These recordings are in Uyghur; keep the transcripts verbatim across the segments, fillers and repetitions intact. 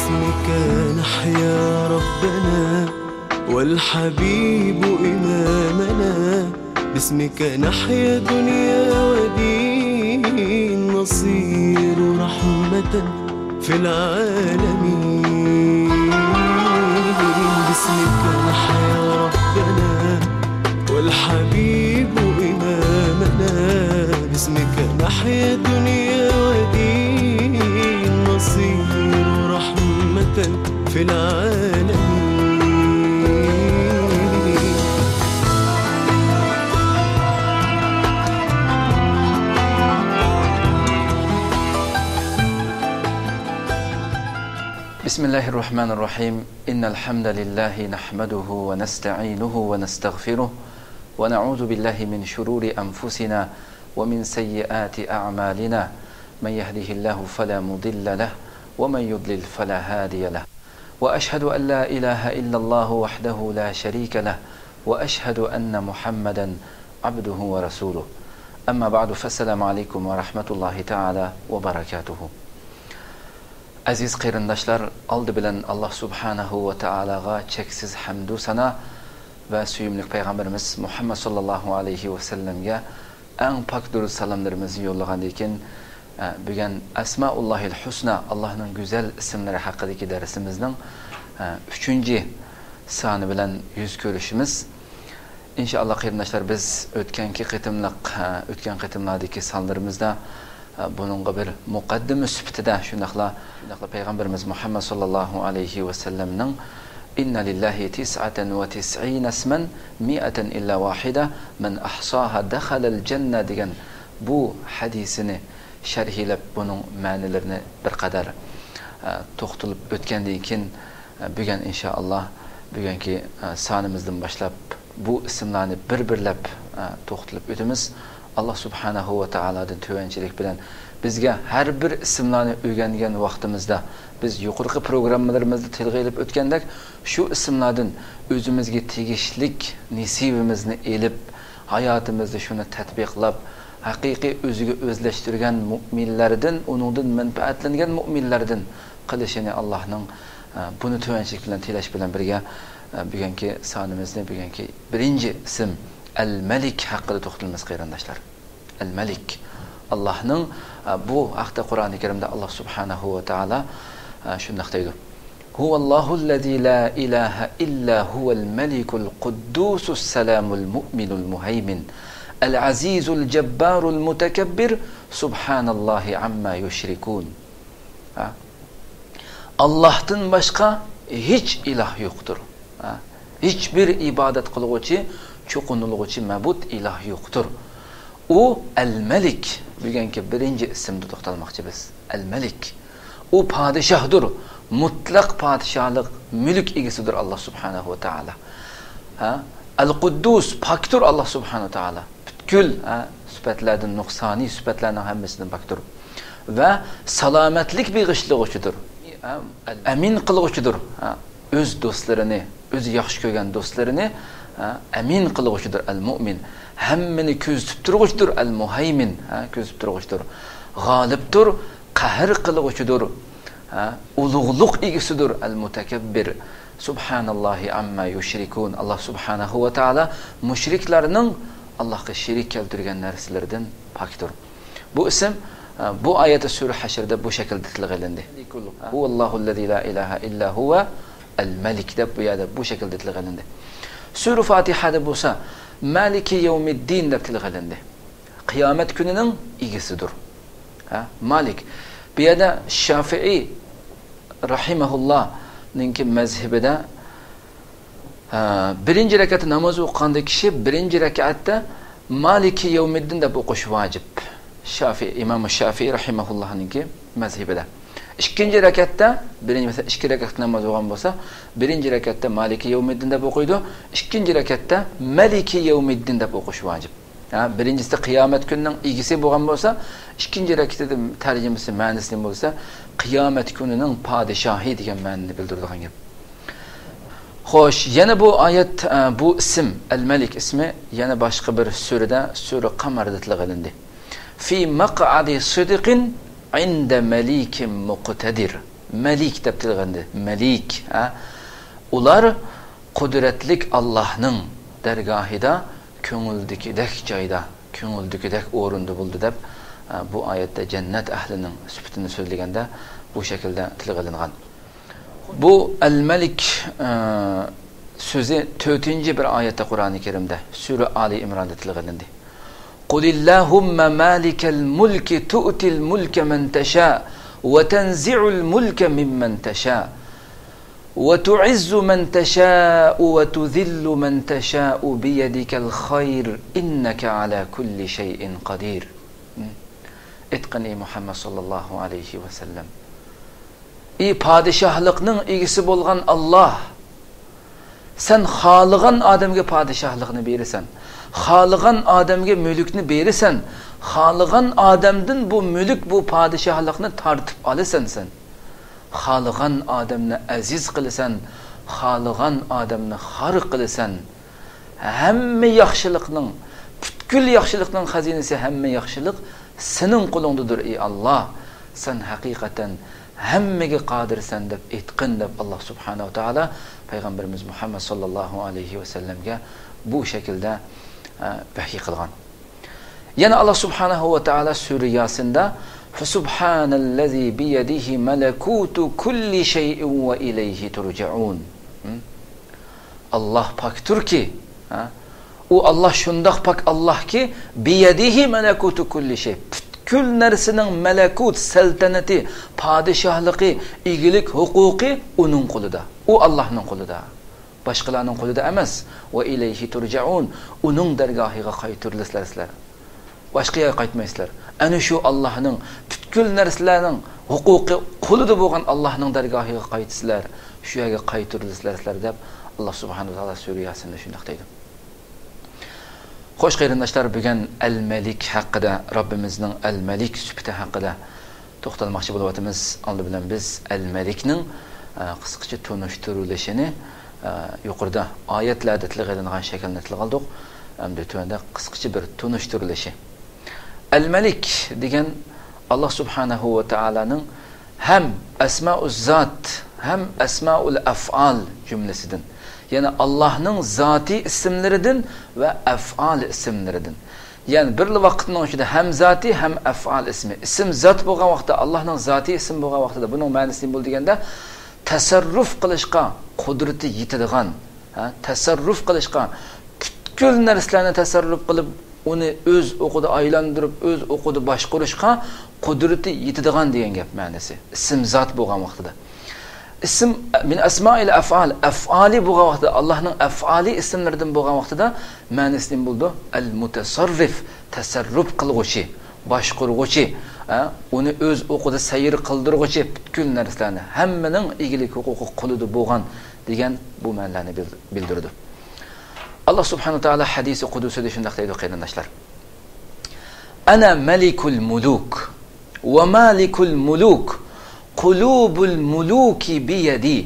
باسمك نحيا ربنا والحبيب إمامنا، باسمك نحيا دنيا ودين، نصير رحمة في العالمين. باسمك نحيا ربنا والحبيب إمامنا، باسمك نحيا دنيا ودين، نصير رحمة في العالمين. بسم الله الرحمن الرحيم. إن الحمد لله نحمده ونستعينه ونستغفره، ونعوذ بالله من شرور أنفسنا ومن سيئات أعمالنا. من يهده الله فلا مضل له، ومن يضلل فلا هادي له. وأشهد أن لا إله إلا الله وحده لا شريك له، وأشهد أن محمدا عبده ورسوله. أما بعد، فالسلام عليكم ورحمة الله تعالى وبركاته. ئەزىز قېرىنداشلار، ئالدى بىلەن ئاللاھ سۇبھانەھۇ ۋە تائالاغا چەكسىز ھەمدۇ سانا ۋە سۆيۈملۈك پەيغەمبىرىمىز مۇھەممەد ساللاللاھۇ ئەلەيھى ۋەسەللەمگە ئەڭ پاك دۇرۇد سالاملىرىمىزنى يوللىغاندىن كېيىن، ئە، بۈگۈن ئەسمائۇللاھىل ھۇسنا، ئاللاھنىڭ گۈزەل ئىسىملىرى ھەققىدىكى دەرسىمىزنىڭ، ئە، ئۈچىنچى سانى بىلەن يۈز كۆرۈشىمىز. ئىنشائاللا، قېرىنداشلار، بىز ئۆتكەنكى قېتىملىق، ئە، ئۆتكەن قېتىملاردىكى سانلىرىمىزدا، ئە، بۇنىڭغا بىر مۇقەددىمە سۈپىتىدە شۇنداقلا، شۇنداقلا پەيغەمبىرىمىز مۇھەممەد ساللاللاھۇ ئەلەيھى ۋەسەللەمنىڭ «إن لله تسعة وتسعين اسما مائة إلا واحدة من أحصاها دخل الجنة» دېگەن بۇ ھەدىسىنى شەرھلەپ، بۇنىڭ مەنىلىرىنى بىر قەدەر، ئە، توختىلىپ ئۆتكەندىن كېيىن، ئە، بۈگۈن ئىنشائاللا، بۈگۈنكى، ئە، سانىمىزدىن باشلاپ بۇ ئىسىملارنى بىر-بىرلەپ، ئە، توختىلىپ ئۆتىمىز. ئاللاھ سۇبھانەھۇ ۋە تائالادىن تۆۋەنچىلىك بىلەن بىزگە ھەر بىر ئىسىملارنى ئۆگەنگەن ۋاقتىمىزدا، بىز يۇقىرىقى پروگراممىلىرىمىزدا تىلغا ئېلىپ ئۆتكەندەك، شۇ ئىسىملاردىن ئۆزىمىزگە تېگىشلىك نېسىۋىمىزنى ئېلىپ، ھاياتىمىزدا شۇنى تەتبىقلاپ، ھەقىقىي ئۆزىگە ئۆزلەشتۈرگەن مۇئمىنلەردىن، ئۇنىڭدىن مەنپەئەتلەنگەن مۇئمىنلەردىن قىلىشىنى ئاللاھنىڭ، ئە، بۇنى تۆۋەنچىلىك بىلەن تىلەش بىلەن بىرگە، ئە، بۈگۈنكى سانىمىزنى، بۈگۈنكى بىرىنچى ئىسىم ئەل مەلىك ھەققىدە توختىلىمىز، قېرىنداشلار. ئەل مەلىك. ئاللاھنىڭ، ئە، بۇ ھەقتە قۇرئانى كەرىمدە ئاللاھ سۇبھانەھۇ ۋە تائالا، ئە، شۇنداق دەيدۇ: «هو الله الذي لا إله إلا هو الملك القدوس السلام المؤمن المهيمن العزيز الجبار المتكبر سبحان الله عما يشركون». ھە؟ ئاللاھتىن باشقا ھېچ ئىلاھ يوقتۇر. ھە؟ ھېچبىر ئىبادەت قىلغۇچى، چوقۇنۇلغۇچى مەبۇد ئىلاھ يوقتۇر. ئۇ ئەل مەلىك، بۈگۈنكى بىرىنچى ئىسىمدا توختالماقچى بىز. ئەل مەلىك. ئۇ پادىشاھدۇر، مۇتلەق پادىشاھلىق، مۈلۈك ئىگىسىدۇر ئاللاھ سۇبھانەھۇ ۋە تائالا. ھە؟ ئەل قۇددۇس، پاكتۇر ئاللاھ سۇبھانەھۇ ۋە تائالا. پۈتكۈل، ھە، سۈپەتلەردىن، نۇقسانىي سۈپەتلەرنىڭ ھەممىسىدىن پاكتۇر. ۋە سالامەتلىك بېغىشلىغۇچىدۇر. ئەمىن قىلغۇچىدۇر. ھە، ئۆز دوستلىرىنى، ئۆزى ياخشى كۆرگەن دوستلىرىنى، ھە، ئەمىن قىلغۇچىدۇر، ئەل مۇئمىن. ھەممىنى كۆزىتىپ تۇرغۇچىدۇر، ئەل مۇھەيمىن. ھە، كۆزىتىپ تۇرغۇچىدۇر. غالىبتۇر، قەھر قىلغۇچىدۇر. ھە، ئۇلۇغلۇق ئىگىسىدۇر، ئەل مۇتەكەببىر. سۇبھاناللاھى ئەمما يۇشرىكۇن. ئاللاھ سۇبھانەھۇ ۋە تائالا مۇشرىكلارنىڭ ئاللاھقا شېرىك كەلتۈرگەن نەرسىلىرىدىن پاكتۇر. بۇ ئىسىم، ئە، بۇ ئايەتتە سۈرە ھەشردە بۇ شەكىلدە تىلغا ئېلىندى. ھۇۋەللاھۇللەزى لا ئىلاھە ئىللا ھۇۋە ئەل مەلىك دەپ بۇ يەردە بۇ شەكىلدە تىلغا ئېلىندى. سۈرە فاتىھەدە بولسا مالىكى يەۋمىددىن دەپ تىلغا ئېلىندى. قىيامەت كۈنىنىڭ ئىگىسىدۇر. ھە، مالىك. بۇ يەردە شافىئى رەھىمەھۇللاھنىڭكى مەزھىبىدە، ھە، بىرىنچى رەكەتتە ناماز ئوقۇغاندا كىشى بىرىنچى رەكەتتە مالىكى يەۋمىددىن دەپ ئوقۇش ۋاجىپ. شافىئى، ئىمامۇ شافىئى رەھىمەھۇللاھنىڭكى مەزھىبىدە. ئىككىنچى رەكەتتە، بىرىنچى، مەسىلەن، ئىككى رەكەت ناماز بولغان بولسا، بىرىنچى رەكەتتە مالىكى يەۋمىددىن دەپ ئوقۇيدۇ، ئىككىنچى رەكەتتە مەلىكى يەۋمىددىن دەپ ئوقۇش ۋاجىپ. ھە، بىرىنچىسى قىيامەت كۈنىنىڭ ئىگىسى بولغان بولسا، ئىككىنچى رەكىتىدە تەرجىمىسى، مەنىسى نېمە بولسا، قىيامەت كۈنىنىڭ پادىشاھى دېگەن مەنىنى بىلدۈرىدىغان گەپ. خوش، يەنە بۇ ئايەت، ئە، بۇ ئىسىم، ئەل مەلىك ئىسمى يەنە باشقا بىر سۈرىدە، سۈرە قەمەردە تىلغا ئېلىندى. في مقعد صدق عند مليك مقتدر. مەلىك دەپ تىلغا ئېلىندى. مەلىك، ھە؟ ئۇلار قۇدرەتلىك ئاللاھنىڭ دەرگاھىدا كۆڭۈلدىكىدەك جايدا، كۆڭۈلدىكىدەك ئورۇندا بولىدۇ دەپ، ئە، بۇ ئايەتتە جەننەت ئەھلىنىڭ سۈپىتىنى سۆزلىگەندە بۇ شەكىلدە تىلغا ئېلىنغان. بۇ ئەل-مەلىك، ئە، سۆزى تۆتىنچى بىر ئايەتتە قۇرئانى كەرىمدە، سۈرە ئالى ئىمراندا تىلغا ئېلىندى. قل اللهم مالك الملك تؤتي الملك من تشاء وتنزع الملك ممن تشاء وتعز من تشاء وتذل من تشاء بيدك الخير إنك على كل شيء قدير. ئېيتقىن، ئى مۇھەممەد ساللاللاھۇ ئەلەيھى ۋەسەللەم. ئى پادىشاھلىقنىڭ ئىگىسى بولغان ئاللاھ، سەن خالىغان ئادەمگە پادىشاھلىقنى بېرىسەن، خالىغان ئادەمگە مۈلۈكنى بېرىسەن، خالىغان ئادەمدىن بۇ مۈلۈك، بۇ پادىشاھلىقنى تارتىپ ئالىسەن سەن. خالىغان ئادەمنى ئەزىز قىلىسەن، خالىغان ئادەمنى خار قىلىسەن. ھەممە ياخشىلىقنىڭ، پۈتكۈل ياخشىلىقنىڭ خەزىنىسى، ھەممە ياخشىلىق سېنىڭ قولۇڭدىدۇر، ئى ئاللاھ. سەن ھەقىقەتەن ھەممىگە قادىرسەن دەپ ئېيتقىن، دەپ ئاللاھ سۇبھانەھۇ ۋە تائالا پەيغەمبىرىمىز مۇھەممەد ساللاللاھۇ ئەلەيھى ۋەسەللەمگە بۇ شەكىلدە، ئە، ۋەھىي قىلغان. يەنە ئاللاھ سۇبھانەھۇ ۋە تائالا سۈرە ياسىندا، فسبحان الذي بيده ملكوت كل شيء وإليه ترجعون. ئاللاھ پاكتۇركى، ھە؟ ئۇ ئاللاھ شۇنداق پاك ئاللاھكى، بيده ملكوت كل شيء، پۈتكۈل نەرسىنىڭ مەلەكۇت، سەلتەنىتى، پادىشاھلىقى، ئىگىلىك ھوقۇقى ئۇنىڭ قولىدا. ئۇ ئاللاھنىڭ قولىدا. باشقىلارنىڭ قولىدا ئەمەس. وإليه ترجعون، ئۇنىڭ دەرگاھىغا قايتۇرۇلىسىلەر سىلەر. باشقا يەرگە قايتمايسىلەر. ئەنە شۇ ئاللاھنىڭ، پۈتكۈل نەرسىلەرنىڭ ھوقۇقى قولىدا بولغان ئاللاھنىڭ دەرگاھىغا قايتىسىلەر، شۇ يەرگە قايتۇرۇلىسىلەر سىلەر دەپ، ئاللاھ سۇبھانەھۇ ۋە تائالا سۈرە ياسىندا شۇنداق دەيدۇ. خوش قېرىنداشلار، بۈگۈن ئەل-مەلىك ھەققىدە، رەببىمىزنىڭ ئەل-مەلىك سۈپىتى ھەققىدە توختالماقچى بولۇۋاتىمىز. ئالدى بىلەن بىز ئەل-مەلىكنىڭ، ئە، قىسقىچە تونۇشتۇرۇلۇشىنى، ئە، يۇقىرىدا ئايەتلەردە تىلغا ئېلىنغان شەكىلنى تىلغا ئالدۇق. ئەمدى تۆۋەندە قىسقىچە بىر تونۇشتۇرۇلۇشى. ئەل-مەلىك دېگەن ئاللاھ سۇبھانەھۇ ۋە تائالانىڭ ھەم ئەسمائۇز زات، ھەم ئەسمائۇل ئەفئال جۈملىسىدىن. يەنى ئاللاھنىڭ زاتىي ئىسىملىرىدىن ۋە ئەفئال ئىسىملىرىدىن. يەنى بىرلا ۋاقىتنىڭ ئىچىدە ھەم زاتىي، ھەم ئەفئال ئىسمى. ئىسىم زات بولغان ۋاقىتتا، ئاللاھنىڭ زاتىي ئىسمى بولغان ۋاقتىدا بۇنىڭ مەنىسى نېمە بولىدۇ دېگەندە، تەسەررۇپ قىلىشقا قۇدرىتى يېتىدىغان، ھە، تەسەررۇپ قىلىشقا، پۈتكۈل نەرسىلەرنى تەسەررۇپ قىلىپ، ئۇنى ئۆز ئوقىدا ئايلاندۇرۇپ، ئۆز ئوقىدا باشقۇرۇشقا قۇدرىتى يېتىدىغان دېگەن گەپ مەنىسى. ئىسىم زات بولغان ۋاقتىدا. ئىسىم، مىن ئەسمائىل ئەفئال، ئەفئالى بولغان ۋاقتىدا، ئاللاھنىڭ ئەفئالى ئىسىملىرىدىن بولغان ۋاقتىدا مەنىسى نېمە بولىدۇ؟ ئەل مۇتەسەررىف، تەسەررۇپ قىلغۇچى، باشقۇرغۇچى، ھە، ئۇنى ئۆز ئوقىدا سەير قىلدۇرغۇچى، پۈتكۈل نەرسىلەرنى، ھەممىنىڭ ئىگىلىك ھوقۇقى قولىدا بولغان دېگەن بۇ مەنىلەرنى بىل-، بىلدۈرىدۇ. ئاللاھ سۇبھانەھۇ ۋە تائالا ھەدىسى قۇدۇسىدا شۇنداق دەيدۇ، قېرىنداشلار. أنا ملك الملوك ومالك الملوك، قلوب الملوك بيدي،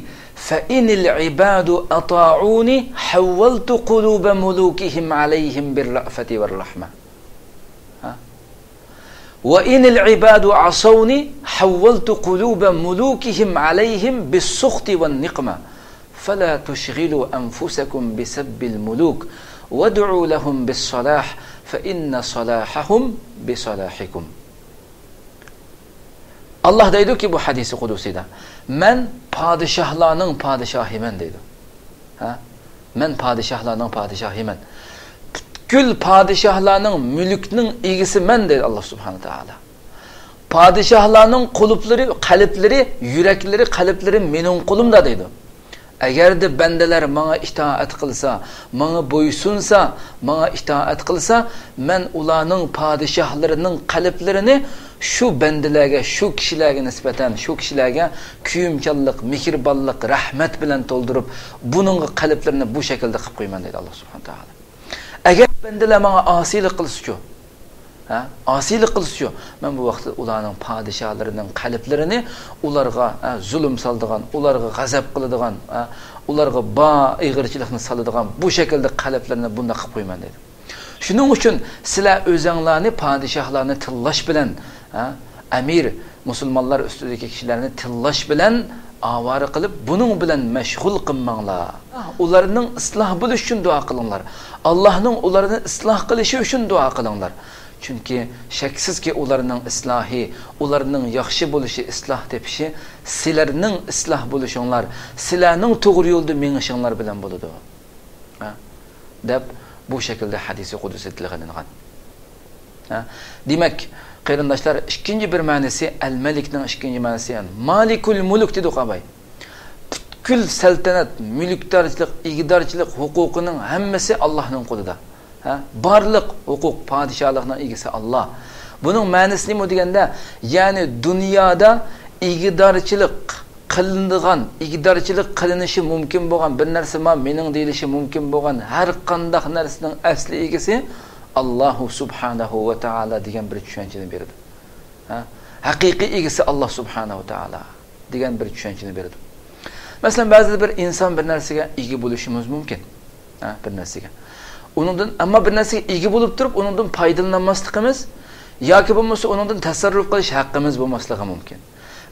فإن العباد أطاعوني حولت قلوب ملوكهم عليهم بالرأفة والرحمة. ها؟ وإن العباد عصوني حولت قلوب ملوكهم عليهم بالسخط والنقمة. فلا تشغلوا أنفسكم بسب الملوك وادعوا لهم بالصلاح فإن صلاحهم بصلاحكم. ئاللاھ دەيدۇكى، بۇ ھەدىسى قۇدۇسىدا، مەن پادىشاھلارنىڭ پادىشاھىمەن دەيدۇ. ھە؟ مەن پادىشاھلارنىڭ پادىشاھىمەن. پۈتكۈل پادىشاھلارنىڭ مۈلكىنىڭ ئىگىسىمەن دەيدۇ ئاللاھ سۇبھانەھۇ ۋە تائالا. پادىشاھلارنىڭ قۇلۇپلىرى، قەلبلىرى، يۈرەكلىرى، قەلبلىرى مېنىڭ قولۇمدا دەيدۇ. ئەگەردە بەندىلەر ماڭا ئىتائەت قىلسا، ماڭا بويسۇنسا، ماڭا ئىتائەت قىلسا، مەن ئۇلارنىڭ پادىشاھلىرىنىڭ قەلبلىرىنى شۇ بەندىلەرگە، شۇ كىشىلەرگە نىسبەتەن، شۇ كىشىلەرگە كۆيۈمچانلىق، مېھرىبانلىق، رەھمەت بىلەن تولدۇرۇپ، بۇنىڭغا قەلبلىرىنى بۇ شەكىلدە قىلىپ قويىمەن دەيدۇ ئاللاھ سۇبھانەھۇ ۋە تائالا. ئەگەر بەندىلەر ماڭا ئاسىيلىق قىلسىچۇ؟ ھە؟ ئاسىيلىق قىلسىچۇ؟ مەن بۇ ۋاقىتتا ئۇلارنىڭ پادىشاھلىرىنىڭ قەلبلىرىنى ئۇلارغا، ھە، زۇلۇم سالىدىغان، ئۇلارغا غەزەپ قىلىدىغان، ھە، ئۇلارغا بار ئېغىرچىلىقنى سالىدىغان بۇ شەكىلدە قەلبلىرىنى بۇنداق قىلىپ قويىمەن دەيدۇ. شۇنىڭ ئۈچۈن سىلەر ئۆزەڭلارنى پادىشاھلارنى تىللاش بىلەن، ھە، ئەمىر، مۇسۇلمانلار ئۈستىدىكى كىشىلەرنى تىللاش بىلەن ئاۋارە قىلىپ، بۇنىڭ بىلەن مەشغۇل قىلماڭلار. ئۇلارنىڭ ئىسلاھ بولۇشى ئۈچۈن دۇئا قىلىڭلار. ئاللاھنىڭ ئۇلارنى ئىسلاھ قىلىشى ئۈچۈن دۇئا قىلىڭلار. چۈنكى شەكسىزكى، ئۇلارنىڭ ئىسلاھى، ئۇلارنىڭ ياخشى بولۇشى، ئىسلاھ تېپىشى سىلەرنىڭ ئىسلاھ بولۇشۇڭلار، سىلەرنىڭ توغرا يولدا مېڭىشىڭلار بىلەن بولىدۇ. ھە؟ دەپ، بۇ شەكىلدە ھەدىسى قۇدسىي تىلغا ئېلىنغان. ھە؟ دېمەك، قېرىنداشلار، ئىككىنچى بىر مەنىسى، ئەل مەلىكنىڭ ئىككىنچى مەنىسى، مالىكۇل مۇلۇك دېدۇق، ئاباي. پۈتكۈل سەلتەنەت، مۈلۈكدارچىلىق، ئىگىدارچىلىق ھوقۇقىنىڭ ھەممىسى ئاللاھنىڭ قولىدا. ھە؟ بارلىق ھوقۇق، پادىشاھلىقنىڭ ئىگىسى ئاللا. بۇنىڭ مەنىسى نېمە دېگەندە، يەنى دۇنيادا ئىگىدارچىلىق قىلىنىدىغان، ئىگىدارچىلىق قىلىنىشى مۇمكىن بولغان بىر نەرسە بار، مېنىڭ دېيىلىشى مۇمكىن بولغان ھەر قانداق نەرسىنىڭ ئەسلى ئىگىسى ئاللاھۇ سۇبھانەھۇ ۋە تائالا دېگەن بىر چۈشەنچىنى بېرىدۇ. ھە؟ ھەقىقىي ئىگىسى ئاللا سۇبھانەھۇ ۋە تائالا دېگەن بىر چۈشەنچىنى بېرىدۇ. مەسىلەن، بەزىدە بىر ئىنسان بىر نەرسىگە ئىگە بولۇشىمىز مۇمكىن. ھە، بىر نەرسىگە. ئۇنىڭدىن، ئەمما بىر نەرسىگە ئىگە بولۇپ تۇرۇپ، ئۇنىڭدىن پايدىلىنالماسلىقىمىز ياكى بولمىسا ئۇنىڭدىن تەسەررۇپ قىلىش ھەققىمىز بولماسلىقى مۇمكىن.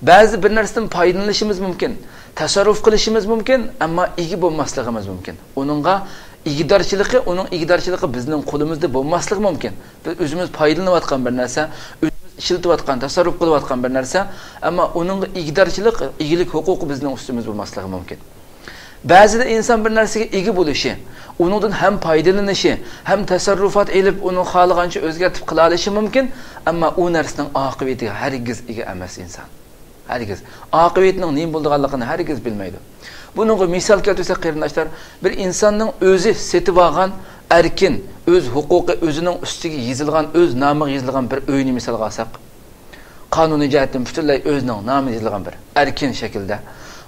بەزىدە بىر نەرسىدىن پايدىلىنىشىمىز مۇمكىن، تەسەررۇپ قىلىشىمىز مۇمكىن، ئەمما ئىگە بولماسلىقىمىز مۇمكىن. ئۇنىڭغا ئىگىدارچىلىقى، ئۇنىڭ ئىگىدارچىلىقى بىزنىڭ قولىمىزدا بولماسلىقى مۇمكىن. بىز ئۆزىمىز پايدىلىنىۋاتقان بىر نەرسە، ئۆزىمىز ئىشلىتىۋاتقان، تەسەررۇپ قىلىۋاتقان بىر نەرسە، ئەمما ئۇنىڭغا ئىگىدارچىلىق، ئىگىلىك ھوقۇقى بىزنىڭ ئۈستىمىزدە بولماسلىقى مۇمكىن. بەزىدە ئىنسان بىر نەرسىگە ئىگە بولۇشى، ئۇنىڭدىن ھەم پايدىلىنىشى، ھەم تەسەررۇپات ئېلىپ، ئۇنى خالىغانچە ئۆزگەرتىپ قىلالىشى مۇمكىن، ئەمما ئۇ نەرسىنىڭ ئاقىۋىتىگە ھەرگىز ئىگە ئەمەس ئىنسان. ھەرگىز. ئاقىۋىتىنىڭ نېمە بولىدىغانلىقىنى ھەرگىز بىلمەيدۇ. بۇنىڭغا مىسال كەلتۈرسەك، قېرىنداشلار، بىر ئىنساننىڭ ئۆزى سېتىۋالغان ئەركىن، ئۆز ھوقۇقى ئۆزىنىڭ ئۈستىگە يېزىلغان، ئۆز نامىغا يېزىلغان بىر ئۆينى مىسالغا ئالساق، قانۇنىي جەھەتتىن پۈتۈنلەي ئۆزىنىڭ نامىغا يېزىلغان بىر ئەركىن شەكىلدە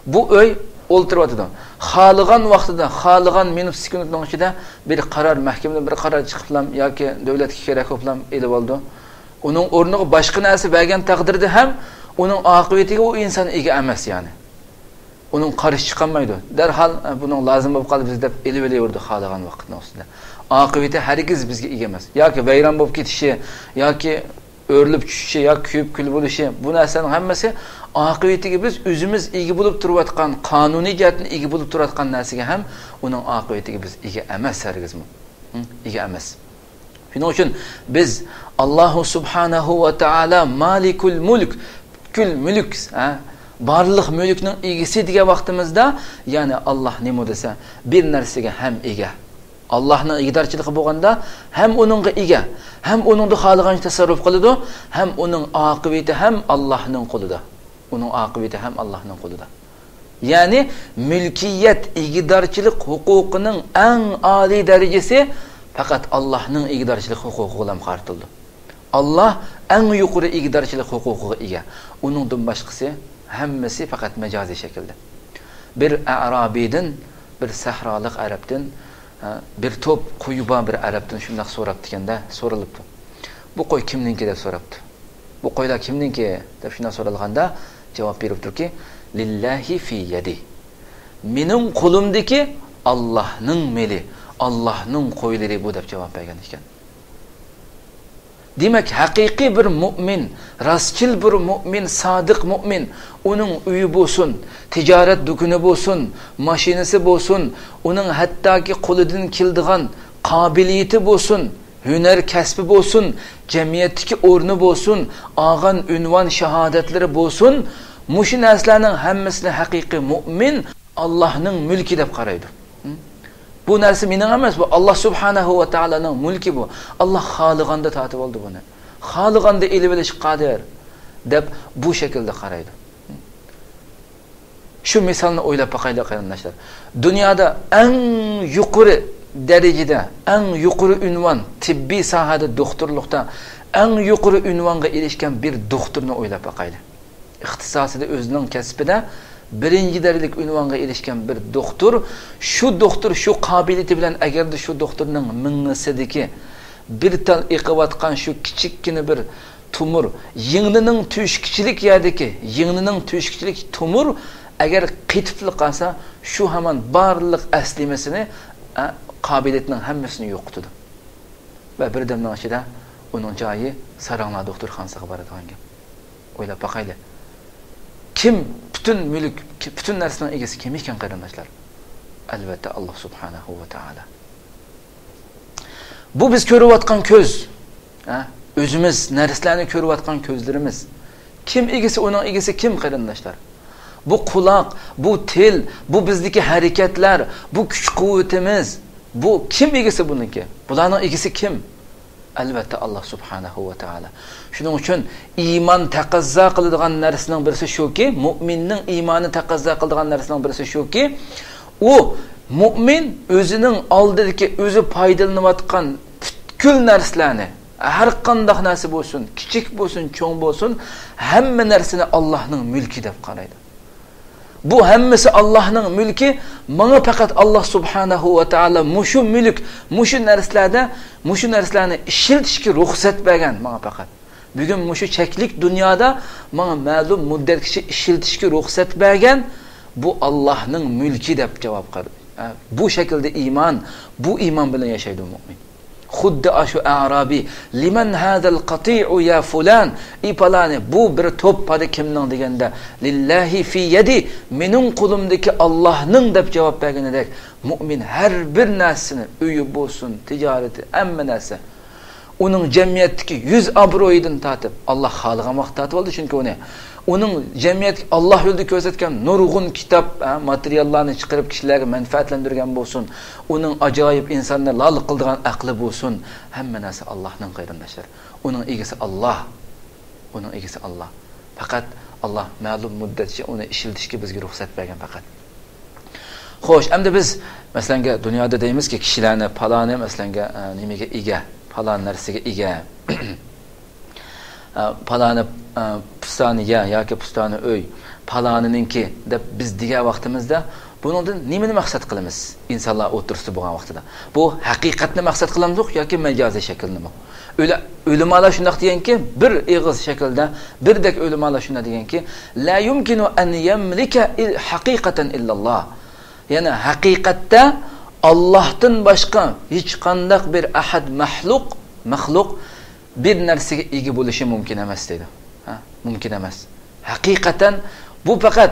بۇ ئۆي ئولتۇرۇۋاتىدۇ. خالىغان ۋاقتىدا، خالىغان مىنۇت سېكۇنتنىڭ ئىچىدە بىر قارار، مەھكىمىدىن بىر قارار چىقىپلام ياكى دۆلەتكە كېرەك بولۇپلام ئېلىۋالىدۇ. ئۇنىڭ ئورنىغا باشقا نەرسە بەرگەن تەقدىردە ھەم ئۇنىڭ ئاقىۋىتىگە ئۇ ئىنسان ئىگە ئەمەس، يەنى. ئۇنىڭ قارشى چىقالمايدۇ. دەرھال، ئە، بۇنىڭ لازىم بولۇپ قالدى بىز دەپ ئېلىۋېلىۋېرىدۇ خالىغان ۋاقىتنىڭ ئۈستىدە. ئاقىۋىتى ھەرگىز بىزگە ئىگە ئەمەس. ياكى ۋەيران بولۇپ كېتىشى، ياكى ئۆرۈلۈپ چۈشۈشى، ياكى كۆيۈپ كۈل بولۇشى، بۇ نەرسىلەرنىڭ ھەممىسى ئاقىۋىتىگە بىز ئۆزىمىز ئىگە بولۇپ تۇرۇۋاتقان، قانۇنىي جەھەتتىن ئىگە بولۇپ تۇرۇۋاتقان نەرسىگە ھەم ئۇنىڭ ئاقىۋىتىگە بىز ئىگە ئەمەس ھەرگىزمۇ. ھە؟ ئىگە ئەمەس. شۇنىڭ ئۈچۈن بىز ئاللاھۇ سۇبھانەھۇ ۋە تائالا مالىكۇل مۇلك، پۈتكۈل مۈلۈك، ھە، بارلىق مۈلۈكنىڭ ئىگىسى دېگەن ۋاقتىمىزدا، يەنى ئاللاھ نېمە دېسە، بىر نەرسىگە ھەم ئىگە. ئاللاھنىڭ ئىگىدارچىلىقى بولغاندا، ھەم ئۇنىڭغا ئىگە، ھەم ئۇنىڭدا خالىغانچە تەسەررۇپ قىلىدۇ، ھەم ئۇنىڭ ئاقىۋىتى ھەم ئاللاھنىڭ قولىدا. ئۇنىڭ ئاقىۋىتى ھەم ئاللاھنىڭ قولىدا. يەنى مۈلكىيەت، ئىگىدارچىلىق ھوقۇقىنىڭ ئەڭ ئالىي دەرىجىسى پەقەت ئاللاھنىڭ ئىگىدارچىلىق ھوقۇقىغىلا قارىتىلىدۇ. ئاللاھ ئەڭ يۇقىرى ئىگىدارچىلىق ھوقۇقىغا ئىگە. ئۇنىڭدىن باشقىسى ھەممىسى پەقەت مەجازىي شەكىلدە. بىر ئەرابىيدىن، بىر سەھرالىق ئەرەبتىن، ھە، بىر توپ قويى بار بىر ئەرەبتىن شۇنداق سوراپتىكەندە، سورىلىپتۇ. بۇ قوي كىمنىڭكى دەپ سوراپتۇ. بۇ قويلار كىمنىڭكى؟ دەپ شۇنداق سورالغاندا، جاۋاب بېرىپتۇكى، لىللاھى في يدي. مېنىڭ قولۇمدىكى ئاللاھنىڭ مېلى، ئاللاھنىڭ قويلىرى بۇ دەپ جاۋاب بەرگەن ئىكەن. دېمەك، ھەقىقىي بىر مۇئمىن، راستچىل بىر مۇئمىن، سادىق مۇئمىن، ئۇنىڭ ئۆيى بولسۇن، تىجارەت دۇكىنى بولسۇن، ماشىنىسى بولسۇن، ئۇنىڭ ھەتتاكى قولىدىن كېلىدىغان قابىلىيىتى بولسۇن، ھۈنەر كەسپى بولسۇن، جەمئىيەتتىكى ئورنى بولسۇن، ئالغان ئۇنۋان شاھادەتلىرى بولسۇن، مۇشۇ نەرسىلەرنىڭ ھەممىسىنى ھەقىقىي مۇئمىن ئاللاھنىڭ مۈلكى دەپ قارايدۇ. ھە؟ بۇ نەرسە مېنىڭ ئەمەس، بۇ ئاللاھ سۇبھانەھۇ ۋە تائالانىڭ مۈلكى بۇ. ئاللاھ خالىغاندا تارتىۋالىدۇ بۇنى. خالىغاندا ئېلىۋېلىشقا قادىر دەپ بۇ شەكىلدە قارايدۇ. شۇ مىسالنى ئويلاپ باقايلى، قېرىنداشلار. دۇنيادا ئەڭ يۇقىرى دەرىجىدە، ئەڭ يۇقىرى ئۇنۋان، تېببىي ساھەدە دوختۇرلۇقتا ئەڭ يۇقىرى ئۇنۋانغا ئېرىشكەن بىر دوختۇرنى ئويلاپ باقايلى. ئىختىساسىدا ئۆزىنىڭ كەسپىدە بىرىنچى دەرىجىلىك ئۇنۋانغا ئېرىشكەن بىر دوختۇر، شۇ دوختۇر شۇ قابىلىيىتى بىلەن، ئەگەردە شۇ دوختۇرنىڭ مېڭىسىدىكى بىر تال ئېقىۋاتقان شۇ كىچىككىنە بىر تومۇر، يىڭنىنىڭ تۆشۈكىچىلىك يەردىكى، يىڭنىنىڭ تۆشۈكىچىلىك تومۇر ئەگەر قېتىپلا قالسا، شۇ ھامان بارلىق ئەسلىمىسىنى، ئە، قابىلىيىتىنىڭ ھەممىسىنى يوقىتىدۇ. ۋە بىردەمنىڭ ئىچىدە ئۇنىڭ جايى ساراڭلار دوختۇرخانىسىغا بارىدىغان گەپ. ئويلاپ باقايلى. كىم پۈتۈن مۈلۈك، پۈتۈن نەرسىنىڭ ئىگىسى كىم ئىكەن، قېرىنداشلار؟ ئەلۋەتتە، ئاللا سۇبھانەھۇ ۋە تائالا. بۇ بىز كۆرۈۋاتقان كۆز، ھە؟ ئۆزىمىز نەرسىلەرنى كۆرۈۋاتقان كۆزلىرىمىز. كىم ئىگىسى، ئۇنىڭ ئىگىسى كىم، قېرىنداشلار؟ بۇ قۇلاق، بۇ تىل، بۇ بىزدىكى ھەرىكەتلەر، بۇ كۈچ-قۇۋۋىتىمىز، بۇ كىم ئىگىسى بۇنىڭكى؟ بۇلارنىڭ ئىگىسى كىم؟ ئەلۋەتتە، ئاللا سۇبھانەھۇ ۋە تائالا. شۇنىڭ ئۈچۈن ئىمان تەقەززا قىلىدىغان نەرسىنىڭ بىرسى شۇكى، مۇئمىننىڭ ئىمانى تەقەززا قىلىدىغان نەرسىنىڭ بىرسى شۇكى، ئۇ مۇئمىن ئۆزىنىڭ ئالدىدىكى، ئۆزى پايدىلىنىۋاتقان پۈتكۈل نەرسىلەرنى، ھەر قانداق نەرسە بولسۇن، كىچىك بولسۇن، چوڭ بولسۇن، ھەممە نەرسىنى ئاللانىڭ مۈلكى دەپ قارايدۇ. بۇ ھەممىسى ئاللانىڭ مۈلكى، ماڭا پەقەت ئاللا سۇبھانەھۇ ۋە تائالا مۇشۇ مۈلۈك، مۇشۇ نەرسىلەردە، مۇشۇ نەرسىلەرنى ئىشلىتىشكە رۇخسەت بەرگەن ماڭا پەقەت. بۈگۈن مۇشۇ چەكلىك دۇنيادا ماڭا مەلۇم مۇددەتكىچە ئىشلىتىشكە رۇخسەت بەرگەن، بۇ ئاللانىڭ مۈلكى دەپ جاۋاب قىلدى. ھە، بۇ شەكىلدە ئىمان، بۇ ئىمان بىلەن ياشايدۇ مۇئمىن. خۇددى ئاشۇ ئەرابىي، لىمەن ھازەل قەتىئۇ يا فۇلان، ئى پالانى، بۇ بىر توپ پادا كىمنىڭ دېگەندە، لىللاھى فى يەدى، مېنىڭ قولۇمدىكى ئاللانىڭ دەپ جاۋاب بەرگىنىدەك، مۇئمىن ھەر بىر نەرسىنى، ئۆيى بولسۇن، تىجارىتى، ھەممە نەرسە، ئۇنىڭ جەمئىيەتتىكى يۈز ئابرۇيىدىن تارتىپ، ئاللا خالىغان ۋاقىت تارتىۋالدى، چۈنكى ئۇنى، ئۇنىڭ جەمئىيەتكە ئاللا يولىدا كۆرسەتكەن نۇرغۇن كىتاب، ھە، ماتېرىياللارنى چىقىرىپ كىشىلەرگە مەنپەئەتلەندۈرگەن بولسۇن، ئۇنىڭ ئاجايىپ ئىنساننى لال قىلىدىغان ئەقلى بولسۇن، ھەممە نەرسە ئاللانىڭ، قېرىنداشلار. ئۇنىڭ ئىگىسى ئاللا. ئۇنىڭ ئىگىسى ئاللا. پەقەت ئاللا مەلۇم مۇددەتچە ئۇنى ئىشلىتىشكە بىزگە رۇخسەت بەرگەن پەقەت. خوش، ئەمدى بىز، مەسىلەنگە، دۇنيادا دەيمىزكى، كىشىلەرنى، پالانى، مەسىلەنگە، ئە، نېمىگە ئىگە، پالان نەرسىگە ئىگە، ئە، پالانى، ئە، پۇستانى يەر ياكى پۇستانى ئۆي، پالانىنىڭكى دەپ بىز دېگەن ۋاقتىمىزدا، بۇنىڭدىن نېمىنى مەقسەت قىلىمىز؟ ئىنسانلار ئوتتۇرىسىدا بولغان ۋاقتىدا. بۇ ھەقىقەتنى مەقسەت قىلامدۇق ياكى مەجازىي شەكىلنىمۇ؟ ئۆلە-، ئۆلىمالار شۇنداق دېگەنكى، بىر ئېغىز شەكىلدە، بىردەك ئۆلىمالار شۇنداق دېگەنكى، لا يۇمكىنۇ ئەن يەملىكە ئىل-، ھەقىقەتەن ئىللاللا. يەنى ھەقىقەتتە ئاللاھتىن باشقا ھېچقانداق بىر ئەھەد مەخلۇق، مەخلۇق بىر نەرسىگە ئىگە بولۇشى مۇمكىن ئەمەس دەيدۇ. ھە، مۇمكىن ئەمەس. ھەقىقەتەن بۇ پەقەت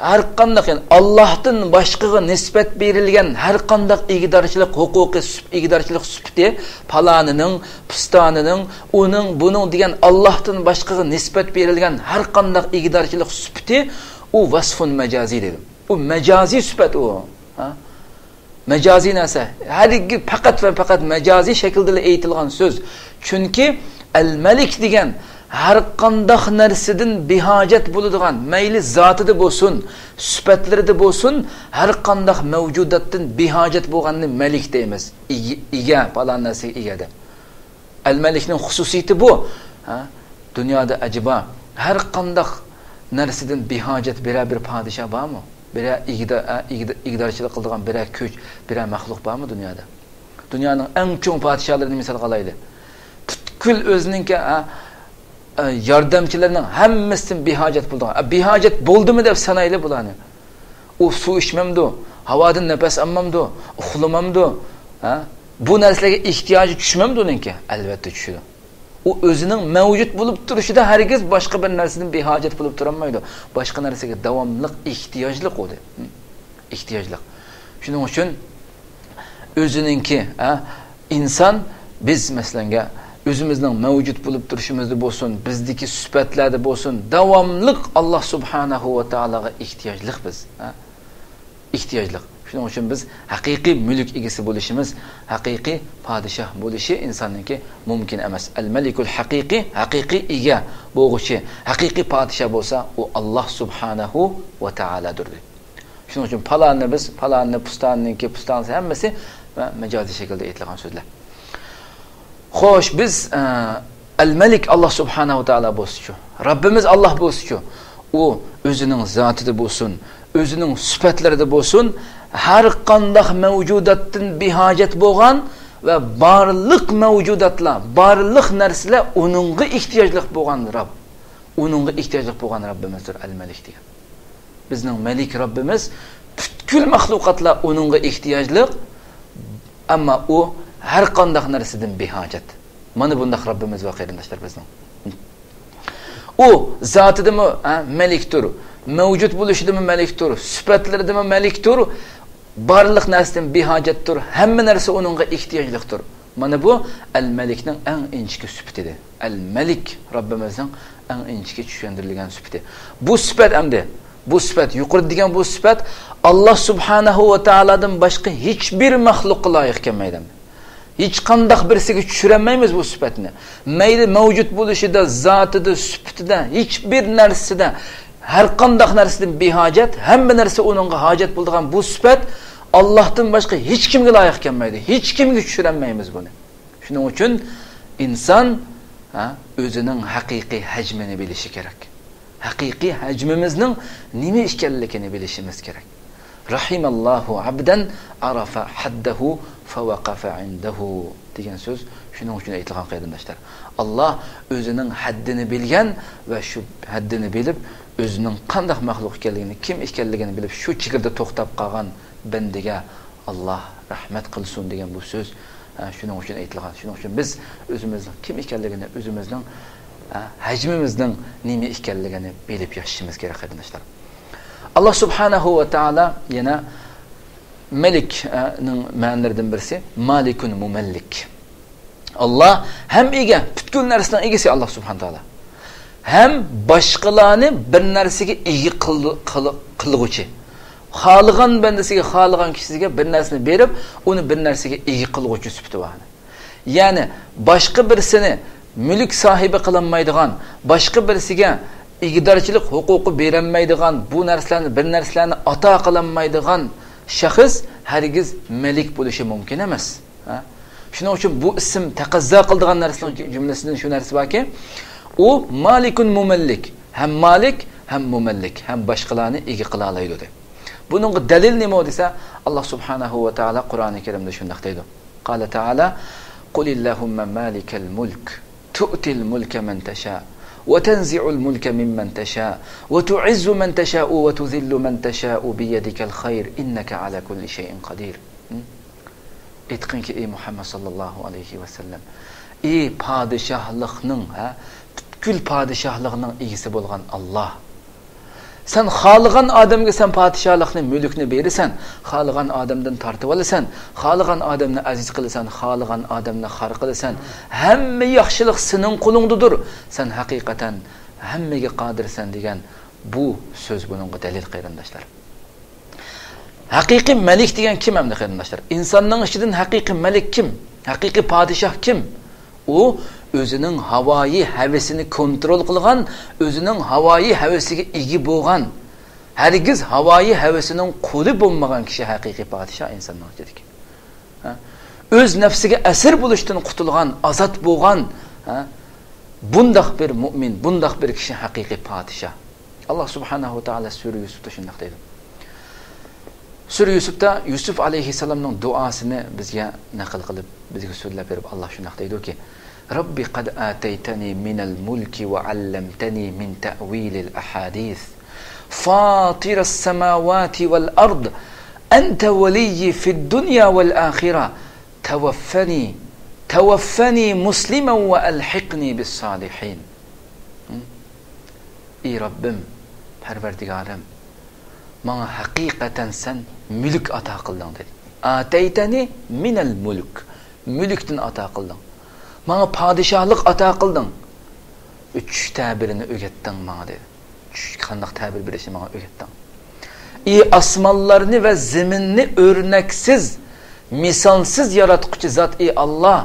ھەر قانداق، يەنى ئاللاھتىن باشقىغا نىسبەت بېرىلگەن ھەر قانداق ئىگىدارچىلىق ھوقۇقى، سۈپ-، ئىگىدارچىلىق سۈپىتى، پالانىنىڭ، پۇستانىنىڭ، ئۇنىڭ، بۇنىڭ دېگەن ئاللاھتىن باشقىغا نىسبەت بېرىلگەن ھەر قانداق ئىگىدارچىلىق سۈپىتى، ئۇ ۋەسفۇن مەجازىي دېدىم. ئۇ مەجازىي سۈپەت ئۇ. ھە؟ مەجازىي نەرسە. ھەرگىز پەقەت ۋە پەقەت مەجازىي شەكىلدىلا ئېيتىلغان سۆز. چۈنكى ئەل-مەلىك دېگەن ھەر قانداق نەرسىدىن بىھاجەت بولىدىغان، مەيلى زاتىدا بولسۇن، سۈپەتلىرىدە بولسۇن، ھەر قانداق مەۋجۇداتتىن بىھاجەت بولغاننى مەلىك دەيمىز. ئىگە، ئىگە، پالان نەرسىگە ئىگە دەپ. ئەل-مەلىكنىڭ خۇسۇسىيىتى بۇ. ھە؟ دۇنيادا ئەجەبا ھەر قانداق نەرسىدىن بىھاجەت بىرەر بىر پادىشاھ بارمۇ؟ بىرەر ئىگىدار، ئە، ئىگىدار، ئىگىدارچىلىق قىلىدىغان بىرەر كۈچ، بىرەر مەخلۇق بارمۇ دۇنيادا؟ دۇنيانىڭ ئەڭ چوڭ پادىشاھلىرىنى مىسالغا ئالايلى. پۈتكۈل ئۆزىنىڭكى، ئە، ئە، ياردەمچىلىرىنىڭ ھەممىسىدىن بىھاجەت بولىدىغان. ئە، بىھاجەت بولدىمۇ دەپ سانايلى بۇلارنى. ئۇ سۇ ئىچمەمدۇ؟ ھاۋادىن نەپەس ئالمامدۇ؟ ئۇخلىمامدۇ؟ ھە؟ بۇ نەرسىلەرگە ئېھتىياجى چۈشمەمدۇ ئۇنىڭكى؟ ئەلۋەتتە چۈشىدۇ. ئۇ ئۆزىنىڭ مەۋجۇت بولۇپ تۇرۇشىدا ھەرگىز باشقا بىر نەرسىدىن بىھاجەت بولۇپ تۇرالمايدۇ. باشقا نەرسىگە داۋاملىق ئېھتىياجلىق ئۇ. ھە؟ ئېھتىياجلىق. شۇنىڭ ئۈچۈن ئۆزىنىڭكى، ھە، ئىنسان، بىز، مەسىلەنگە، ئۆزىمىزنىڭ مەۋجۇت بولۇپ تۇرۇشىمىزدا بولسۇن، بىزدىكى سۈپەتلەردە بولسۇن، داۋاملىق ئاللا سۇبھانەھۇ ۋە تائالاغا ئېھتىياجلىق بىز، ھە؟ ئېھتىياجلىق. شۇنىڭ ئۈچۈن بىز ھەقىقىي مۈلۈك ئىگىسى بولۇشىمىز، ھەقىقىي پادىشاھ بولۇشى ئىنساننىڭكى مۇمكىن ئەمەس. ئەل-مەلىكۇل ھەقىقىي، ھەقىقىي ئىگە بولغۇچى، ھەقىقىي پادىشاھ بولسا، ئۇ ئاللا سۇبھانەھۇ ۋە تائالاdır. شۇنىڭ ئۈچۈن پالاننى بىز، پالاننى، پۇستاننىڭكى، پۇستانسى ھەممىسى مەجازىي شەكىلدە ئېيتىلغان سۆزلەر. خوش، بىز، ئە، ئەل-مەلىك ئاللا سۇبھانەھۇ ۋە تائالا بولسىچۇ، رەببىمىز ئاللا بولسىچۇ، ئۇ ئۆزىنىڭ زاتىدا بولسۇن، ئۆزىنىڭ سۈپەتلىرىدە بولسۇن، ھەر قانداق مەۋجۇداتتىن بىھاجەت بولغان ۋە بارلىق مەۋجۇداتلار، بارلىق نەرسىلەر ئۇنىڭغا ئېھتىياجلىق بولغان رەب. ئۇنىڭغا ئېھتىياجلىق بولغان رەببىمىزدۇر ئەل-مەلىك دېگەن. بىزنىڭ مەلىك رەببىمىز پۈتكۈل مەخلۇقاتلار ئۇنىڭغا ئېھتىياجلىق، ئەمما ئۇ ھەر قانداق نەرسىدىن بىھاجەت. مانا بۇنداق رەببىمىز بار، قېرىنداشلار، بىزنىڭ. ئۇ زاتىدىمۇ، ھە، مەلىكتۇر، مەۋجۇت بولۇشىدىمۇ مەلىكتۇر، سۈپەتلىرىدىمۇ مەلىكتۇر، بارلىق نەرسىدىن بىھاجەتتۇر، ھەممە نەرسە ئۇنىڭغا ئېھتىياجلىقتۇر. مانا بۇ ئەل مەلىكنىڭ ئەڭ ئىنچىكە سۈپىتىدە. ئەل مەلىك رەببىمىزنىڭ ئەڭ ئىنچىكە چۈشەندۈرۈلگەن سۈپىتى. بۇ سۈپەت ئەمدى، بۇ سۈپەت، يۇقىرىدا دېگەن بۇ سۈپەت ئاللا سۇبھانەھۇ ۋە تائالادىن باشقا ھېچبىر مەخلۇققا لايىق كەلمەيدۇ. ھېچقانداق بىرسىگە چۈشۈرەلمەيمىز بۇ سۈپەتنى. مەيلى مەۋجۇت بولۇشىدا، زاتىدا، سۈپىتىدە، ھېچبىر نەرسىدە، ھەر قانداق نەرسىدىن بىھاجەت، ھەممە نەرسە ئۇنىڭغا ھاجەت بولىدىغان بۇ سۈپەت ئاللاھتىن باشقا ھېچكىمگە لايىق كەلمەيدۇ. ھېچكىمگە چۈشۈرەلمەيمىز بۇنى. شۇنىڭ ئۈچۈن ئىنسان، ھە، ئۆزىنىڭ ھەقىقىي ھەجمىنى بىلىشى كېرەك. ھەقىقىي ھەجمىمىزنىڭ نېمە ئىكەنلىكىنى بىلىشىمىز كېرەك. رەھىمەللاھۇ ئەبدەن ئەرەفە ھەددەھۇ فەۋەقەفە ئىندەھۇ دېگەن سۆز شۇنىڭ ئۈچۈن ئېيتىلغان، قېرىنداشلار. ئاللا ئۆزىنىڭ ھەددىنى بىلگەن ۋە شۇ ھەددىنى بىلىپ، ئۆزىنىڭ قانداق مەخلۇق ئىكەنلىكىنى، كىم ئىكەنلىكىنى بىلىپ، شۇ چېگرىدە توختاپ قالغان بەندىگە ئاللا رەھمەت قىلسۇن دېگەن بۇ سۆز، ھە، شۇنىڭ ئۈچۈن ئېيتىلغان. شۇنىڭ ئۈچۈن بىز ئۆزىمىزنىڭ كىم ئىكەنلىكىنى، ئۆزىمىزنىڭ، ھە، ھەجمىمىزنىڭ نېمە ئىكەنلىكىنى بىلىپ ياشىشىمىز كېرەك، قېرىنداشلار. ئاللا سۇبھانەھۇ ۋە تائالا يەنە مەلىكنىڭ مەنىلىرىدىن بىرسى مالىكۇن مۇمەللىك. ئاللا ھەم ئىگە، پۈتكۈل نەرسىنىڭ ئىگىسى ئاللا سۇبھانەھۇ ۋە تائالا. ھەم باشقىلارنى بىر نەرسىگە ئىگە قىل-، قىل-، قىلغۇچى. خالىغان بەندىسىگە، خالىغان كىشىسىگە بىر نەرسىنى بېرىپ، ئۇنى بىر نەرسىگە ئىگە قىلغۇچى سۈپىتى بار. يەنى باشقا بىرسىنى مۈلۈك ساھىبى قىلالمايدىغان، باشقا بىرسىگە ئىگىدارچىلىق ھوقۇقى بېرەلمەيدىغان، بۇ نەرسىلەرنى، بىر نەرسىلەرنى ئاتا قىلالمايدىغان شەخس ھەرگىز مەلىك بولۇشى مۇمكىن ئەمەس. ھە؟ شۇنىڭ ئۈچۈن بۇ ئىسىم تەقەززا قىلىدىغان نەرسىنىڭ جۈملىسىدىن شۇ نەرسە باركى، ئۇ مالىكۇن مۇمەللىك، ھەم مالىك، ھەم مۇمەللىك، ھەم باشقىلارنى ئىگە قىلالايدۇ دەپ. بۇنىڭغا دەلىل نېمە دېسە، ئاللا سۇبھانەھۇ ۋە تائالا قۇرئانى كەرىمدە شۇنداق دەيدۇ. قال تعالى، قل اللهم مالك الملك تؤتي الملك من تشاء وتنزع الملك ممن تشاء وتعز من تشاء وتذل من تشاء بيدك الخير إنك على كل شيء قدير. ئېيتقىنكى، ئەي مۇھەممەد ساللاللاھۇ ئەلەيھى ۋەسەللەم، ئى پادىشاھلىقنىڭ، ھە، پۈتكۈل پادىشاھلىقنىڭ ئىگىسى بولغان ئاللا. سەن خالىغان ئادەمگە سەن پادىشاھلىقنى، مۈلۈكنى بېرىسەن، خالىغان ئادەمدىن تارتىۋالىسەن، خالىغان ئادەمنى ئەزىز قىلىسەن، خالىغان ئادەمنى خار قىلىسەن. ھەممە ياخشىلىق سېنىڭ قولۇڭدىدۇر. سەن ھەقىقەتەن ھەممىگە قادىرسەن دېگەن بۇ سۆز بۇنىڭغا دەلىل، قېرىنداشلار. ھەقىقىي مەلىك دېگەن كىم ئەمدى، قېرىنداشلار؟ ئىنساننىڭ ئىچىدىن ھەقىقىي مەلىك كىم؟ ھەقىقىي پادىشاھ كىم؟ ئۇ ئۆزىنىڭ ھاۋايى ھەۋىسىنى كونترول قىلغان، ئۆزىنىڭ ھاۋايى ھەۋىسىگە ئىگە بولغان، ھەرگىز ھاۋايى ھەۋىسىنىڭ قۇلى بولمىغان كىشى ھەقىقىي پادىشاھ ئىنساننىڭ ئىچىدىكى. ھە؟ ئۆز نەپسىگە ئەسىر بولۇشتىن قۇتۇلغان، ئازاد بولغان، ھە؟ بۇنداق بىر مۇئمىن، بۇنداق بىر كىشى ھەقىقىي پادىشاھ. ئاللا سۇبھانەھۇ ۋە تائالا سۈرە يۈسۈپتە شۇنداق دەيدۇ. سۈرە يۈسۈپتە يۈسۈپ ئەلەيھىسسالامنىڭ دۇئاسىنى بىزگە نەقىل قىلىپ، بىزگە سۆزلەپ بېرىپ، ئاللا شۇنداق دەيدۇكى، رب قد آتيتني من الملك وعلمتني من تأويل الأحاديث فاطر السماوات والأرض أنت ولي في الدنيا والآخرة توفني، توفني مسلما وألحقنى بالصالحين. ئى رەببىم، پەرۋەردىگارىم، ماڭا ھەقىقەتەن سەن مۈلۈك ئاتا قىلدىڭ، دېدى. آتيتني من الملك، مۈلۈكتىن ئاتا قىلدىڭ. ماڭا پادىشاھلىق ئاتا قىلدىڭ. چۈش تەبىرىنى ئۆگەتتىڭ ماڭا، دېدى. چۈشكە قانداق تەبىر بېرىشنى ماڭا ئۆگەتتىڭ. ئى ئاسمانلارنى ۋە زېمىننى ئۆرنەكسىز، مىسالسىز ياراتقۇچى زات، ئى ئاللا،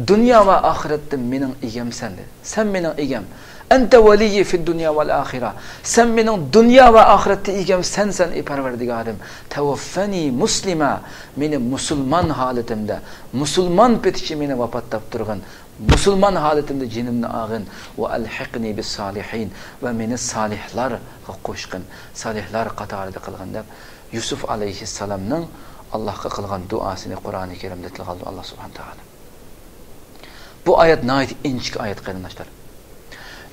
دۇنيا ۋە ئاخىرەتتە مېنىڭ ئىگەمسەن، دېدى. سەن مېنىڭ ئىگەم. أنت ولي في الدنيا والآخرة. سەن مېنىڭ دۇنيا ۋە ئاخىرەتتە ئىگەم سەنسەن، ئى پەرۋەردىگارىم. توفني مسلما. مېنى مۇسۇلمان ھالىتىمدە، مۇسۇلمان پېتىچە مېنى ۋاپات تاپتۇرغىن. مۇسۇلمان ھالىتىمدە جېنىمنى ئالغىن. وألحقني بالصالحين. ۋە مېنى سالىھلارغا قوشقىن، سالىھلار قاتارىدا قىلغىن، دەپ يۈسۈپ ئەلەيھىسسالامنىڭ ئاللاھقا قىلغان دۇئاسىنى قۇرئانى كەرىمدە تىلغا ئالىدۇ ئاللا سۇبھانەھۇ ۋە تائالا. بۇ ئايەت ناھايىتى ئىنچىكە ئايەت، قېرىنداشلار.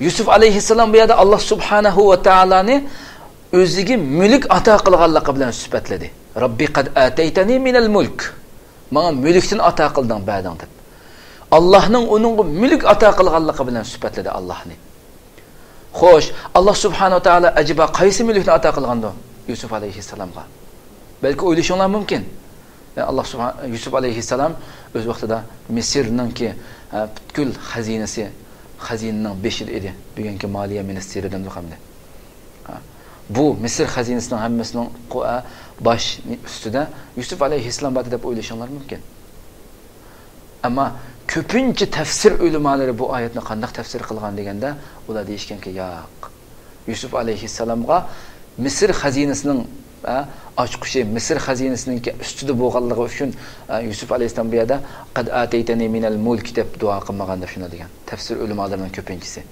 يۈسۈپ ئەلەيھىسسالام بۇ يەردە ئاللا سۇبھانەھۇ ۋە تائالانى ئۆزىگە مۈلۈك ئاتا قىلغانلىقى بىلەن سۈپەتلىدى. رب قد آتيتني من الملك. ماڭا مۈلۈكتىن ئاتا قىلدىڭ، بەردىڭ، دەپ. ئاللاھنىڭ ئۇنىڭغا مۈلۈك ئاتا قىلغانلىقى بىلەن سۈپەتلىدى ئاللاھنى. خوش، ئاللا سۇبھانەھۇ ۋە تائالا ئەجەبا قايسى مۈلۈكنى ئاتا قىلغاندۇ يۈسۈپ ئەلەيھىسسالامغا؟ بەلكى ئويلىشىڭلار مۇمكىن. ئە، ئاللا سۇبھان-، يۈسۈپ ئەلەيھىسسالام ئۆز ۋاقتىدا مىسىرنىڭكى، ئە، پۈتكۈل خەزىنىسى، خەزىنىنىڭ بېشىدا ئىدى. بۈگۈنكى مالىيە مىنىستىرى دەمدۇق ئەمدى. ھە. بۇ مىسىر خەزىنىسىنىڭ ھەممىسىنىڭ قو-، ئە، باش ئۈستىدە يۈسۈپ ئەلەيھىسسالام بار دەپ ئويلىشىڭلار مۇمكىن. ئەمما كۆپىنچە تەپسىر ئۆلىمالىرى بۇ ئايەتنى قانداق تەپسىر قىلغان دېگەندە، ئۇلار دېيىشكەنكى، ياق. يۈسۈپ ئەلەيھىسسالامغا مىسىر خەزىنىسىنىڭ، ئە، ئاچقۇچى، مىسىر خەزىنىسىنىڭكى ئۈستىدە بولغانلىقى ئۈچۈن، ئە، يۈسۈپ ئەلەيھىسسالام بۇ يەردە «قەد ئاتەيتەنى مىنەل مۇلك» دەپ دۇئا قىلمىغان دەپ شۇنداق دېگەن تەپسىر ئۆلىمالىرىنىڭ كۆپىنچىسى.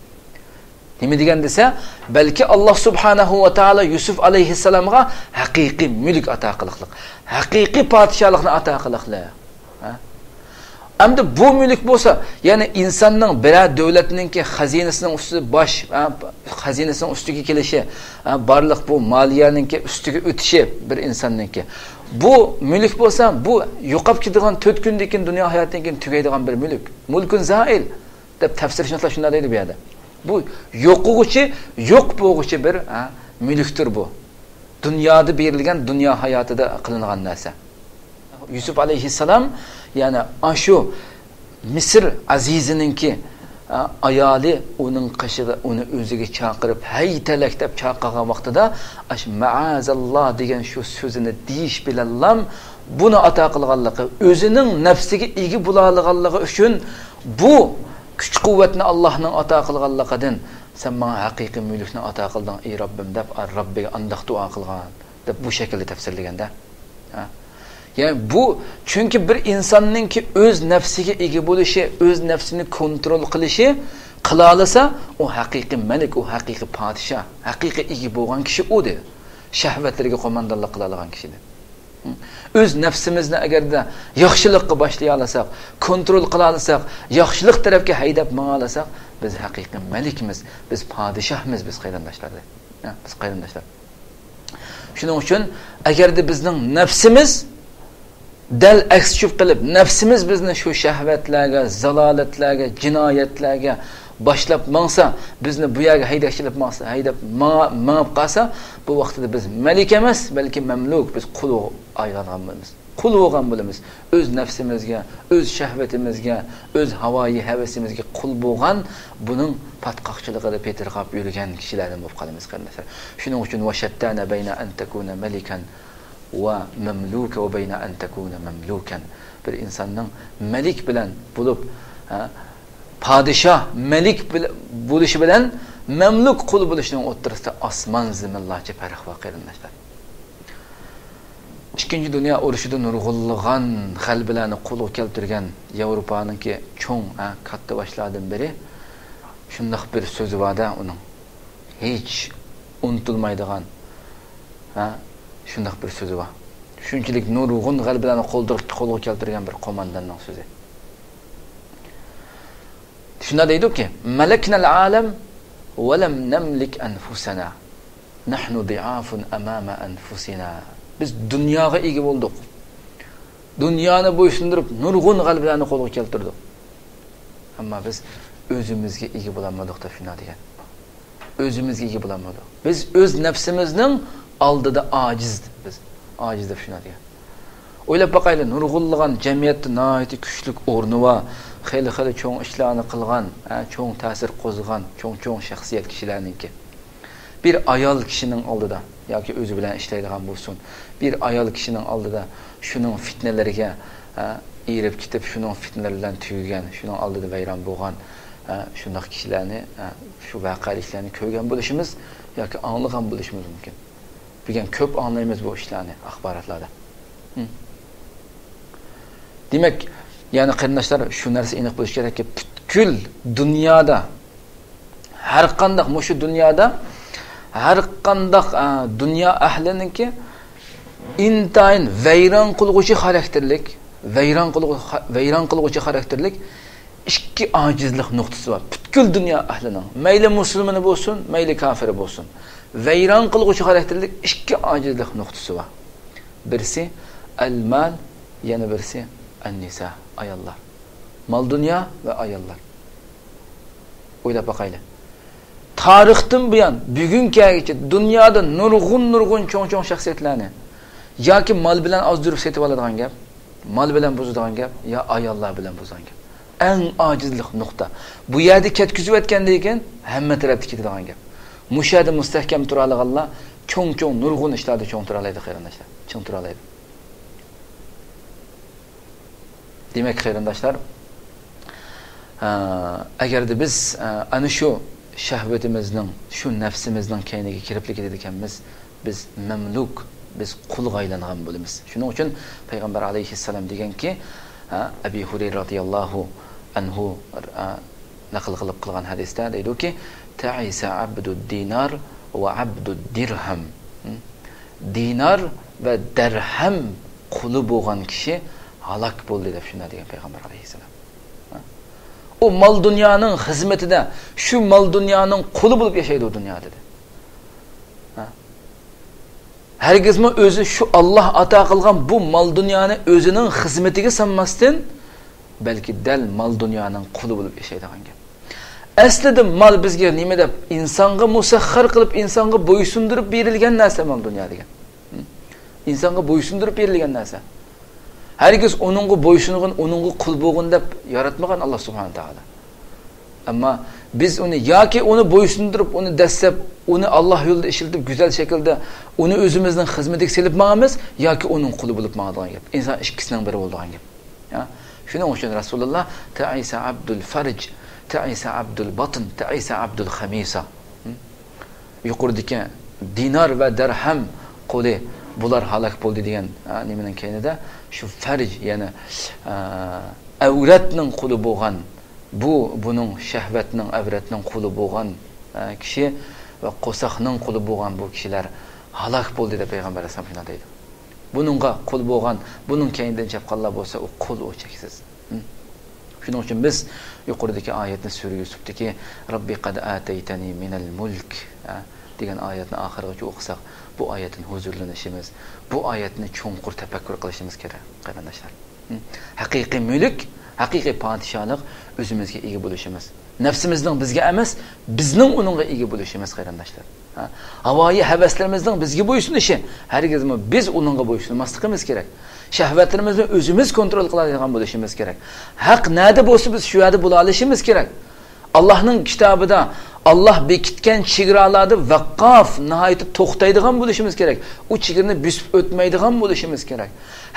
نېمە دېگەن دېسە، بەلكى ئاللا سۇبھانەھۇ ۋە تائالا يۈسۈپ ئەلەيھىسسالامغا ھەقىقىي مۈلۈك ئاتا قىلىقلىق، ھەقىقىي پادىشاھلىقنى ئاتا قىلىقلىق. ھە؟ ئەمدى بۇ مۈلۈك بولسا، يەنى ئىنساننىڭ بىرەر دۆلەتنىڭكى خەزىنىسىنىڭ ئۈستىدە باش، ھە، خەزىنىسىنىڭ ئۈستىگە كېلىشى، ھە، بارلىق بۇ مالىيەنىڭكى ئۈستىگە ئۆتۈشى بىر ئىنساننىڭكى. بۇ مۈلۈك بولسا، بۇ يوقاپ كېتىدىغان تۆت كۈندىن كېيىن، دۇنيا ھاياتىدىن كېيىن تۈگەيدىغان بىر مۈلۈك. مۇلكۇن زائىل. دەپ تەپسىرشۇناسلار شۇنداق دەيدۇ بۇ يەردە. بۇ يوقىغۇچى، يوق بولغۇچى بىر، ھە، مۈلۈكتۇر بۇ. دۇنيادا بېرىلگەن دۇنيا ھاياتىدا قىلىنغان نەرسە. يۈسۈپ ئەلەيھىسسالام، يەنى ئاشۇ مىسىر ئەزىزىنىڭكى، ھە، ئايالى ئۇنىڭ قېشىغا، ئۇنى ئۆزىگە چاقىرىپ، ھەي تەلەك دەپ چاقىرغان ۋاقتىدا، ئاشۇ مەئازاللا دېگەن شۇ سۆزىنى دېيىش بىلەنلا بۇنى ئاتا قىلغانلىقى، ئۆزىنىڭ نەپسىگە ئىگە بولالىغانلىقى ئۈچۈن بۇ كۈچ-قۇۋۋەتنى ئاللاھنىڭ ئاتا قىلغانلىقىدىن، «سەن ماڭا ھەقىقىي مۈلۈكنى ئاتا قىلدىڭ، ئەي رەببىم» دەپ، رەببىگە ئانداق دۇئا قىلغان، دەپ بۇ شەكىلدە تەپسىرلىگەندە. ھە. يەنى بۇ، چۈنكى بىر ئىنساننىڭكى ئۆز نەپسىگە ئىگە بولۇشى، ئۆز نەپسىنى كونترول قىلىشى، قىلالىسا، ئۇ ھەقىقىي مەلىك، ئۇ ھەقىقىي پادىشاھ، ھەقىقىي ئىگە بولغان كىشى ئۇ دېدى. شەھۋەتلىرىگە قوماندانلىق قىلالىغان كىشى دېدى. ئۆز نەپسىمىزنى ئەگەردە ياخشىلىققا باشلىيالىساق، كونترول قىلالىساق، ياخشىلىق تەرەپكە ھەيدەپ ماڭالىساق، بىز ھەقىقىي مەلىكمىز، بىز پادىشاھمىز، بىز قېرىنداشلار. ھە، بىز قېرىنداشلار. شۇنىڭ ئۈچۈن ئەگەردە بىزنىڭ نەپسىمىز دەل ئەكسى چۈشۈپ قېلىپ، نەپسىمىز بىزنى شۇ شەھۋەتلەرگە، زالالەتلەرگە، جىنايەتلەرگە باشلاپ ماڭسا، بىزنى بۇ يەرگە ھەيدەكچىلەپ ماڭسا، ھەيدەپ ماڭا-، مېڭىپ قالسا، بۇ ۋاقتىدا بىز مەلىك ئەمەس، بەلكى مەملۇك، بىز قۇل ئايلانغان بولىمىز. قۇل بولغان بولىمىز. ئۆز نەپسىمىزگە، ئۆز شەھۋىتىمىزگە، ئۆز ھاۋايى ھەۋىسىمىزگە قۇل بولغان، بۇنىڭ پاتقاقچىلىقىدا پېتىرقاپ يۈرگەن كىشىلەردىن بولۇپ قالىمىز، قېرىنداشلار. شۇنىڭ ئۈچۈن، «وشتان بين أن تكون ملكا ومملوكا وبين أن تكون مملوكا». بىر ئىنساننىڭ مەلىك بىلەن بولۇپ، ھە، پادىشاھ، مەلىك بىل-، بولۇشى بىلەن مەملۇك، قۇل بولۇشنىڭ ئوتتۇرىسىدا ئاسمان زېمىنلارچە پەرق بار، قېرىنداشلار. ئىككىنچى دۇنيا ئۇرۇشىدا نۇرغۇنلىغان غەلىبىلەرنى قولغا كەلتۈرگەن ياۋروپانىڭكى چوڭ، ھە، كاتتا باشلاردىن بىرى شۇنداق بىر سۆزى بار-دە ئۇنىڭ. ھېچ ئۇنتۇلمايدىغان، ھە، شۇنداق بىر سۆزى بار. شۇنچىلىك نۇرغۇن غەلىبىلەرنى قولدۇر-، قولغا كەلتۈرگەن بىر قومانداننىڭ سۆزى. شۇنداق دەيدۇكى، «ملكنا العالم ولم نملك أنفسنا. نحن ضعاف أمام أنفسنا.» بىز دۇنياغا ئىگە بولدۇق. دۇنيانى بويسۇندۇرۇپ، نۇرغۇن غەلىبىلەرنى قولغا كەلتۈردۇق. ئەمما بىز ئۆزىمىزگە ئىگە بولالمىدۇق دەپ شۇنداق دېگەن. ئۆزىمىزگە ئىگە بولالمىدۇق. بىز ئۆز نەپسىمىزنىڭ ئالدىدا ئاجىز، بىز ئاجىز دەپ شۇنداق دېگەن. ئويلاپ باقايلى، نۇرغۇنلىغان جەمئىيەتتە ناھايىتى كۈچلۈك ئورنى بار، خېلى-خېلى چوڭ ئىشلارنى قىلغان، ھە، چوڭ تەسىر قوزغىغان، چوڭ-چوڭ شەخسىيەت كىشىلەرنىڭكى. بىر ئايال كىشىنىڭ ئالدىدا ياكى ئۆزى بىلەن ئىشلەيدىغان بولسۇن، بىر ئايال كىشىنىڭ ئالدىدا شۇنىڭ فىتنىلىرىگە، ھە، ئېرىپ كېتىپ، شۇنىڭ فىتنىلىرى بىلەن تۈگىگەن، شۇنىڭ ئالدىدا ۋەيران بولغان، ھە، شۇنداق كىشىلەرنى، ھە، شۇ ۋەقەلىكلەرنى كۆرگەن بولۇشىمىز ياكى ئاڭلىغان بولۇشىمىز مۇمكىن. بۈگۈن كۆپ ئاڭلايمىز بۇ ئىشلارنى ئاخباراتلاردا. ھىم. دېمەك، يەنى قېرىنداشلار، شۇ نەرسە ئېنىق بولۇشى كېرەككى، پۈتكۈل دۇنيادا، ھەر قانداق، مۇشۇ دۇنيادا، ھەر قانداق، ئە، دۇنيا ئەھلىنىڭكى ئىنتايىن ۋەيران قىلغۇچى خاراكتېرلىك، ۋەيران قىلغۇ-، ۋەيران قىلغۇچى خاراكتېرلىك ئىككى ئاجىزلىق نۇقتىسى بار. پۈتكۈل دۇنيا ئەھلىنىڭ، مەيلى مۇسۇلمىنى بولسۇن، مەيلى كافىرى بولسۇن، ۋەيران قىلغۇچى خاراكتېرلىك ئىككى ئاجىزلىق نۇقتىسى بار. بىرسى ئەلمال، يەنە بىرسى ئەننىسا، ئاياللار. مال-دۇنيا ۋە ئاياللار. ئويلاپ باقايلى. تارىختىن بۇيان بۈگۈنگىچە دۇنيادا نۇرغۇن، نۇرغۇن چوڭ، چوڭ شەخسىيەتلەرنى ياكى مال بىلەن ئازدۇرۇپ سېتىپ ئالىدىغان گەپ، مال بىلەن بۇزىدىغان گەپ يا ئاياللار بىلەن بۇزىدىغان گەپ. ئەڭ ئاجىزلىق نۇقتا. بۇ يەردە كەتكۈزۈۋەتكەندىن كېيىن ھەممە تەرەپتە كېتىدىغان گەپ. مۇشۇ يەردە مۇستەھكەم تۇرالايدىغانلار چوڭ، چوڭ نۇرغۇن ئىشلاردا چوڭ تۇرالايدۇ، قېرىنداشلار. چىڭ تۇرالايدۇ. دېمەك، قېرىنداشلار، ئە، ئەگەردە بىز، ئە، ئەنە شۇ شەھۋىتىمىزنىڭ، شۇ نەپسىمىزنىڭ كەينىگە كىرىپلا كېتىدىكەنمىز، بىز مەملۇك، بىز قۇلغا ئايلانغان بولىمىز. شۇنىڭ ئۈچۈن پەيغەمبەر ئەلەيھىسسالام دېگەنكى، ئە، ئەبى ھۇرەيرە رازىياللاھۇ ئەنھۇ، ئە، نەقىل قىلىپ قىلغان ھەدىستە دەيدۇكى، تەئىسە ئەبدۇ دىنار ۋە ئەبدۇ دىرھەم. دىنار ۋە دەرھەم قۇلى بولغان كىشى ھالاك بولدى دەپ شۇنداق دېگەن پەيغەمبەر ئەلەيھىسسالام. ئۇ مال دۇنيانىڭ خىزمىتىدە، شۇ مال دۇنيانىڭ قۇلى بولۇپ ياشايدۇ ئۇ دۇنيادا دېدى. ھەرگىزمۇ ئۆزى شۇ ئاللاھ ئاتا قىلغان بۇ مال دۇنيانى ئۆزىنىڭ خىزمىتىگە سالماستىن، بەلكى دەل مال دۇنيانىڭ قۇلى بولۇپ ياشايدىغان گەپ. ئەسلىدە مال بىزگە نېمە دەپ، ئىنسانغا مۇسەخخەر قىلىپ، ئىنسانغا بويسۇندۇرۇپ بېرىلگەن نەرسە مال دۇنيا دېگەن. ئىنسانغا بويسۇندۇرۇپ بېرىلگەن نەرسە. ھەرگىز ئۇنىڭغا بويسۇنغىن، ئۇنىڭغا قۇل بولغىن دەپ ياراتمىغان ئاللاھ سۇبھانەھۇ تائالا. ئەمما بىز ئۇنى ياكى ئۇنى بويسۇندۇرۇپ، ئۇنى دەسسەپ، ئۇنى ئاللاھ يولىدا ئىشلىتىپ، گۈزەل شەكىلدە ئۇنى ئۆزىمىزنىڭ خىزمىتىگە سېلىپ ماڭىمىز، ياكى ئۇنىڭ قۇلى بولۇپ ماڭىدىغان گەپ. ئىنسان ئىككىسىنىڭ بىرى بولىدىغان گەپ. ھە؟ شۇنىڭ ئۈچۈن رەسۇلۇللاھ، تەئىسە ئەبدۇل فەرج، تەئىسە ئەبدۇل باتن، تەئىسە ئەبدۇل خەمىسە. يۇقىرىدىكى دىنار ۋە دەرھەم قۇلى، بۇلار ھالاك بولدى دېگەن، ئە، نېمىنىڭ كەينىدە شۇ فەرج، يەنى، ئە، ئەۋرەتنىڭ قۇلى بولغان، بۇ، بۇنىڭ شەھۋەتنىڭ، ئەۋرەتنىڭ قۇلى بولغان، ئە، كىشى ۋە قورساقنىڭ قۇلى بولغان بۇ كىشىلەر ھالاك بولدى دەپ پەيغەمبەر ئەلەيھىسسالام شۇنداق دەيدۇ. بۇنىڭغا قۇل بولغان، بۇنىڭ كەينىدىن چاپقانلار بولسا، ئۇ قۇل، ئۇ چەكسىز. شۇنىڭ ئۈچۈن بىز يۇقىرىدىكى ئايەتنى، سۈرە يۈسۈپتىكى «رەببى قەد ئاتەيتەنى مىنەل مۇلك» دېگەن ئايەتنى ئاخىرىغىچە ئوقۇساق، بۇ ئايەتتىن ھۇزۇرلىنىشىمىز، بۇ ئايەتنى چوڭقۇر تەپەككۇر قىلىشىمىز كېرەك، قېرىنداشلار. ھەقىقىي مۈلۈك، ھەقىقىي پادىشاھلىق ئۆزىمىزگە ئىگە بولۇشىمىز. نەپسىمىزنىڭ بىزگە ئەمەس، بىزنىڭ ئۇنىڭغا ئىگە بولۇشىمىز، قېرىنداشلار. ھە؟ ھاۋايى ھەۋەسلىرىمىزنىڭ بىزگە بويسۇنۇشى، ھەرگىزمۇ بىز ئۇنىڭغا بويسۇنماسلىقىمىز كېرەك. شەھۋەتلىرىمىزنى ئۆزىمىز كونترول قىلالايدىغان بولۇشىمىز كېرەك. ھەق نەدە بولسا، بىز شۇ يەردە بولالىشىمىز كېرەك. ئاللاھنىڭ كىتابىدا، ئاللاھ بېكىتكەن چېگرالاردا ۋەققاف، ناھايىتى توختايدىغان بولۇشىمىز كېرەك. ئۇ چېگرىنى بۆسۈپ ئۆتمەيدىغان بولۇشىمىز كېرەك.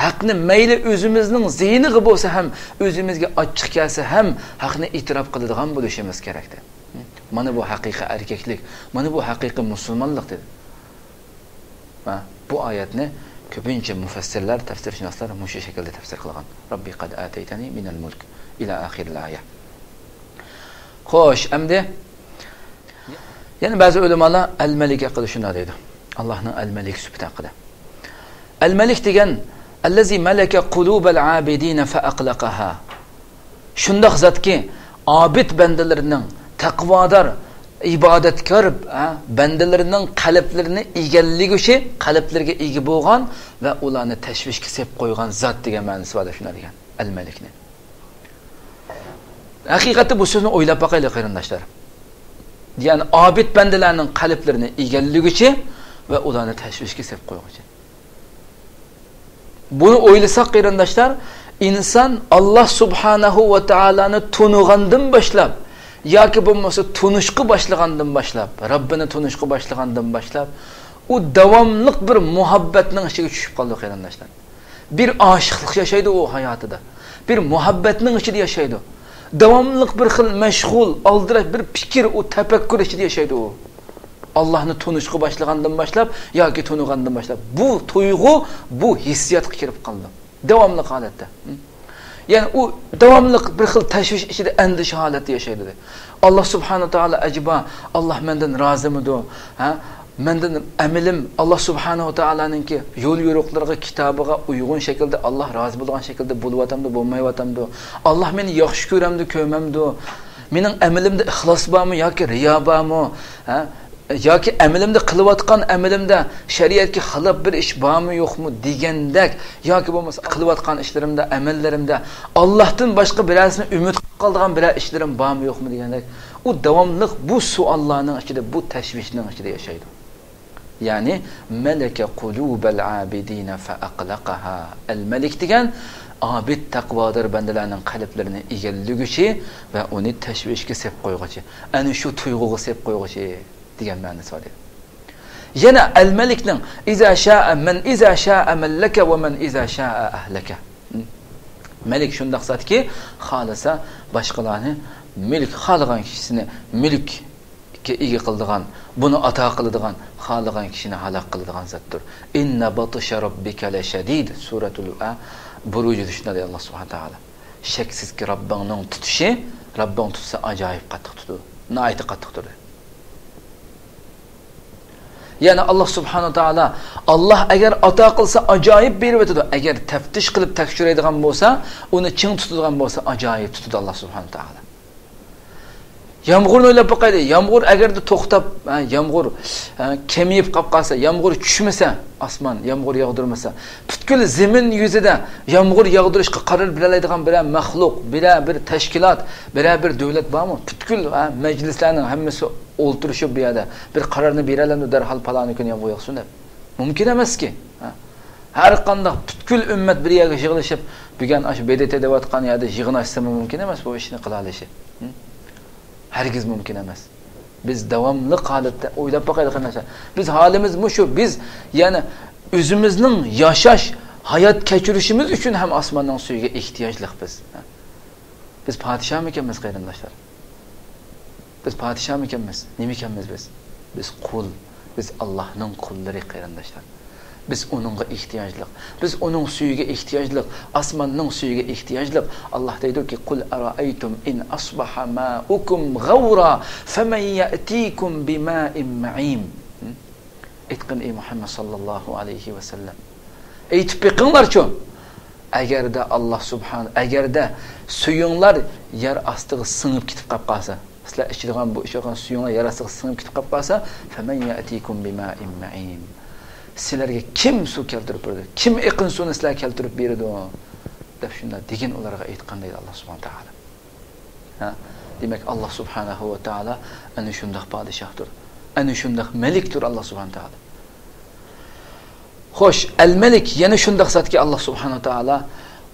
ھەقنى مەيلى ئۆزىمىزنىڭ زىيىنىغا بولسا ھەم، ئۆزىمىزگە ئاچچىق كەلسە ھەم، ھەقنى ئېتىراپ قىلىدىغان بولۇشىمىز كېرەك. مانا بۇ ھەقىقىي ئەركەكلىك، مانا بۇ ھەقىقىي مۇسۇلمانلىق دېدى. ۋە بۇ ئايەتنى كۆپىنچە مۇفەسسىرلەر، تەپسىرشۇناسلار مۇشۇ شەكىلدە تەپسىر قىلغان. رەببى قەد ئاتەيتەنى مىنەل مۇلك ئىلە ئاخىرىل ئايە. خوش، ئەمدى يەنە بەزى ئۆلىمالار ئەل مەلىك ھەققىدە شۇنداق دەيدۇ. ئاللاھنىڭ ئەل مەلىك سۈپىتى ھەققىدە. ئەل مەلىك دېگەن، ئەللەزى مەلەكە قۇلۇبەل ئابىدىنە فەئەقلەقەھا. شۇنداق زاتكى، ئابىد بەندىلىرىنىڭ، تەقۋادار، ئىبادەتكار، ھە، بەندىلىرىنىڭ قەلبلىرىنى ئىگىلىگۈچى، قەلبلىرىگە ئىگە بولغان ۋە ئۇلارنى تەشۋىشكە سېلىپ قويغان زات دېگەن مەنىسى بار دەپ شۇنداق دېگەن ئەل مەلىكنى. ھەقىقەتتە بۇ سۆزنى ئويلاپ باقايلى، قېرىنداشلار. يەنى ئابىد بەندىلەرنىڭ قەلبلىرىنى ئىگىلىگۈچى ۋە ئۇلارنى تەشۋىشكە سېلىپ قويغۇچى. بۇنى ئويلىساق، قېرىنداشلار، ئىنسان ئاللا سۇبھانەھۇ ۋە تائالانى تونۇغاندىن باشلاپ ياكى بولمىسا تونۇشقا باشلىغاندىن باشلاپ، رەببىنى تونۇشقا باشلىغاندىن باشلاپ، ئۇ داۋاملىق بىر مۇھەببەتنىڭ ئىچىگە چۈشۈپ قالىدۇ، قېرىنداشلار. بىر ئاشىقلىق ياشايدۇ ئۇ ھاياتىدا. بىر مۇھەببەتنىڭ ئىچىدە ياشايدۇ. داۋاملىق بىر خىل مەشغۇل، ئالدىراش بىر پىكىر، ئۇ تەپەككۇر ئىچىدە ياشايدۇ ئۇ. ئاللاھنى تونۇشقا باشلىغاندىن باشلاپ ياكى تونۇغاندىن باشلاپ، بۇ تۇيغۇ، بۇ ھېسسىياتقا كىرىپ قالىدۇ. داۋاملىق ھالەتتە. يەنى ئۇ داۋاملىق بىر خىل تەشۋىش ئىچىدە، ئەندىشە ھالەتتە ياشايدۇ. ئاللا سۇبھانەھۇ ۋە تائالا ئەجەبا، ئاللا مەندىن رازىمىدۇ؟ ھە؟ مەندىن ئەمىلىم ئاللا سۇبھانەھۇ ۋە تائالانىڭكى يول يورۇقلىرىغا، كىتابىغا ئۇيغۇن شەكىلدە، ئاللا رازى بولغان شەكىلدە بولۇۋاتامدۇ، بولمايۋاتامدۇ؟ ئاللا مېنى ياخشى كۆرەمدۇ، كۆرمەمدۇ؟ مېنىڭ ئەمىلىمدە ئىخلاس بارمۇ ياكى رىيا بارمۇ؟ ھە؟ ياكى ئەمىلىمدە، قىلىۋاتقان ئەمىلىمدە شەرىئەتكە خىلاپ بىر ئىش بارمۇ يوقمۇ دېگەندەك، ياكى بولمىسا قىلىۋاتقان ئىشلىرىمدا، ئەمەللىرىمدە ئاللاھتىن باشقا بىرەرسىنى ئۈمىد قىلىپ قالىدىغان بىرەر ئىشلىرىم بارمۇ يوقمۇ دېگەندەك، ئۇ داۋاملىق بۇ سوئاللارنىڭ ئىچىدە، بۇ تەشۋىشنىڭ ئىچىدە ياشايدۇ. يەنى، مەلەكە قۇلۇبەل ئابىدىنە فەئەقلەقەھا. ئەل مەلىك دېگەن ئابىد، تەقۋادار بەندىلەرنىڭ قەلبلىرىنى ئىگىلىگۈچى ۋە ئۇنى تەشۋىشكە سېلىپ قويغۇچى، ئەنە شۇ تۇيغۇغا سېلىپ قويغۇچى دېگەن مەنىسى بار دەيدۇ. يەنە ئەل مەلىكنىڭ ئىزا شائە مەن ئىزا شائە مەللەكە ۋە مەن ئىزا شائە ئەھلەكە. مەلىك شۇنداق زاتكى، خالىسا باشقىلارنى مۈلۈك، خالىغان كىشىسىنى مۈلۈككە ئىگە قىلىدىغان، بۇنى ئاتا قىلىدىغان، خالىغان كىشىنى ھالاك قىلىدىغان زاتتۇر. ئىننە باتىشە رەببىكە لەشەدىد. سۈرەتۇل ئە، بۇرۇجدا شۇنداق دەيدۇ ئاللا سۇبھانە تائالا. شەكسىزكى، رەببىڭنىڭ تۇتۇشى، رەببىڭ تۇتسا ئاجايىپ قاتتىق تۇتىدۇ. ناھايىتى قاتتىقتۇر. يەنى ئاللا سۇبھانە تائالا، ئاللا ئەگەر ئاتا قىلسا ئاجايىپ بېرىۋېتىدۇ. ئەگەر تەپتىش قىلىپ تەكشۈرەيدىغان بولسا، ئۇنى چىڭ تۇتىدىغان بولسا ئاجايىپ تۇتىدۇ ئاللا سۇبھانە تائالا. يامغۇرنى ئويلاپ باقايلى. يامغۇر ئەگەردە توختاپ، ھە، يامغۇر، ھە، كېمىيىپ قاپ قالسا، يامغۇر چۈشمىسە، ئاسمان يامغۇر ياغدۇرمىسا، پۈتكۈل زېمىن يۈزىدە يامغۇر ياغدۇرۇشقا قارار بېرەلەيدىغان بىرەر مەخلۇق، بىرەر بىر تەشكىلات، بىرەر بىر دۆلەت بارمۇ؟ پۈتكۈل، ھە، مەجلىسلەرنىڭ ھەممىسى ئولتۇرۇشۇپ بۇ يەردە بىر قارارنى بېرەلەمدۇ، دەرھال پالانى كۈنى يامغۇر ياغسۇن دەپ؟ مۇمكىن ئەمەسكى. ھە؟ ھەر قانداق پۈتكۈل ئۈممەت بىر يەرگە يىغىلىشىپ، بۈگۈن ئاشۇ بې دې تې دەۋاتقان يەردە يىغىن ئاچسىمۇ مۇمكىن ئەمەس بۇ ئىشنى قىلالىشى. ھە؟ ھەرگىز مۇمكىن ئەمەس. بىز داۋاملىق ھالەتتە ئويلاپ باقايلى، قېرىنداشلار. بىز ھالىمىز مۇشۇ. بىز يەنى ئۆزىمىزنىڭ ياشاش، ھايات كەچۈرۈشىمىز ئۈچۈن ھەم ئاسماننىڭ سۈيىگە ئېھتىياجلىق بىز. بىز پادىشاھمىكەنمىز، قېرىنداشلار؟ بىز پادىشاھمىكەنمىز؟ نېمىكەنمىز بىز؟ بىز قۇل. بىز ئاللاھنىڭ قۇللىرى، قېرىنداشلار. بىز ئۇنىڭغا ئېھتىياجلىق. بىز ئۇنىڭ سۈيىگە ئېھتىياجلىق. ئاسماننىڭ سۈيىگە ئېھتىياجلىق. ئاللاھ دەيدۇكى، قۇل ئەرائەيتۇم ئىن ئەسبەھە مائۇكۇم غەۋرا فەمەن يەئتىكۇم بىمائىن مەئىن. ئېيتقىن، ئەي مۇھەممەد ساللاللاھۇ ئەلەيھى ۋەسەللەم. ئېيتىپ بېقىڭلارچۇ، ئەگەردە ئاللاھ سۇبھان، ئەگەردە سۈيۈڭلار يەر ئاستىغا سىڭىپ كېتىپ قاپ قالسا، سىلەر ئىچىدىغان بۇ ئىچىدىغان سۈيۈڭلار يەر ئاستىغا سىڭىپ كېتىپ قاپ قالسا، فەمەن يەئتىكۇم بىمائىن مەئىن. سىلەرگە كىم سۇ كەلتۈرۈپ بېرىدۇ؟ كىم ئېقىن سۇنى سىلەرگە كەلتۈرۈپ بېرىدۇ؟ دەپ شۇنداق دېگىن ئۇلارغا، ئېيتقىن دەيدۇ ئاللاھ سۇبھانە تائالا. ھە؟ دېمەك، ئاللاھ سۇبھانەھۇ ۋە تائالا ئەنە شۇنداق پادىشاھتۇر. ئەنە شۇنداق مەلىكتۇر ئاللاھ سۇبھانە تائالا. خوش، ئەل مەلىك يەنە شۇنداق زاتكى، ئاللاھ سۇبھانەھۇ ۋە تائالا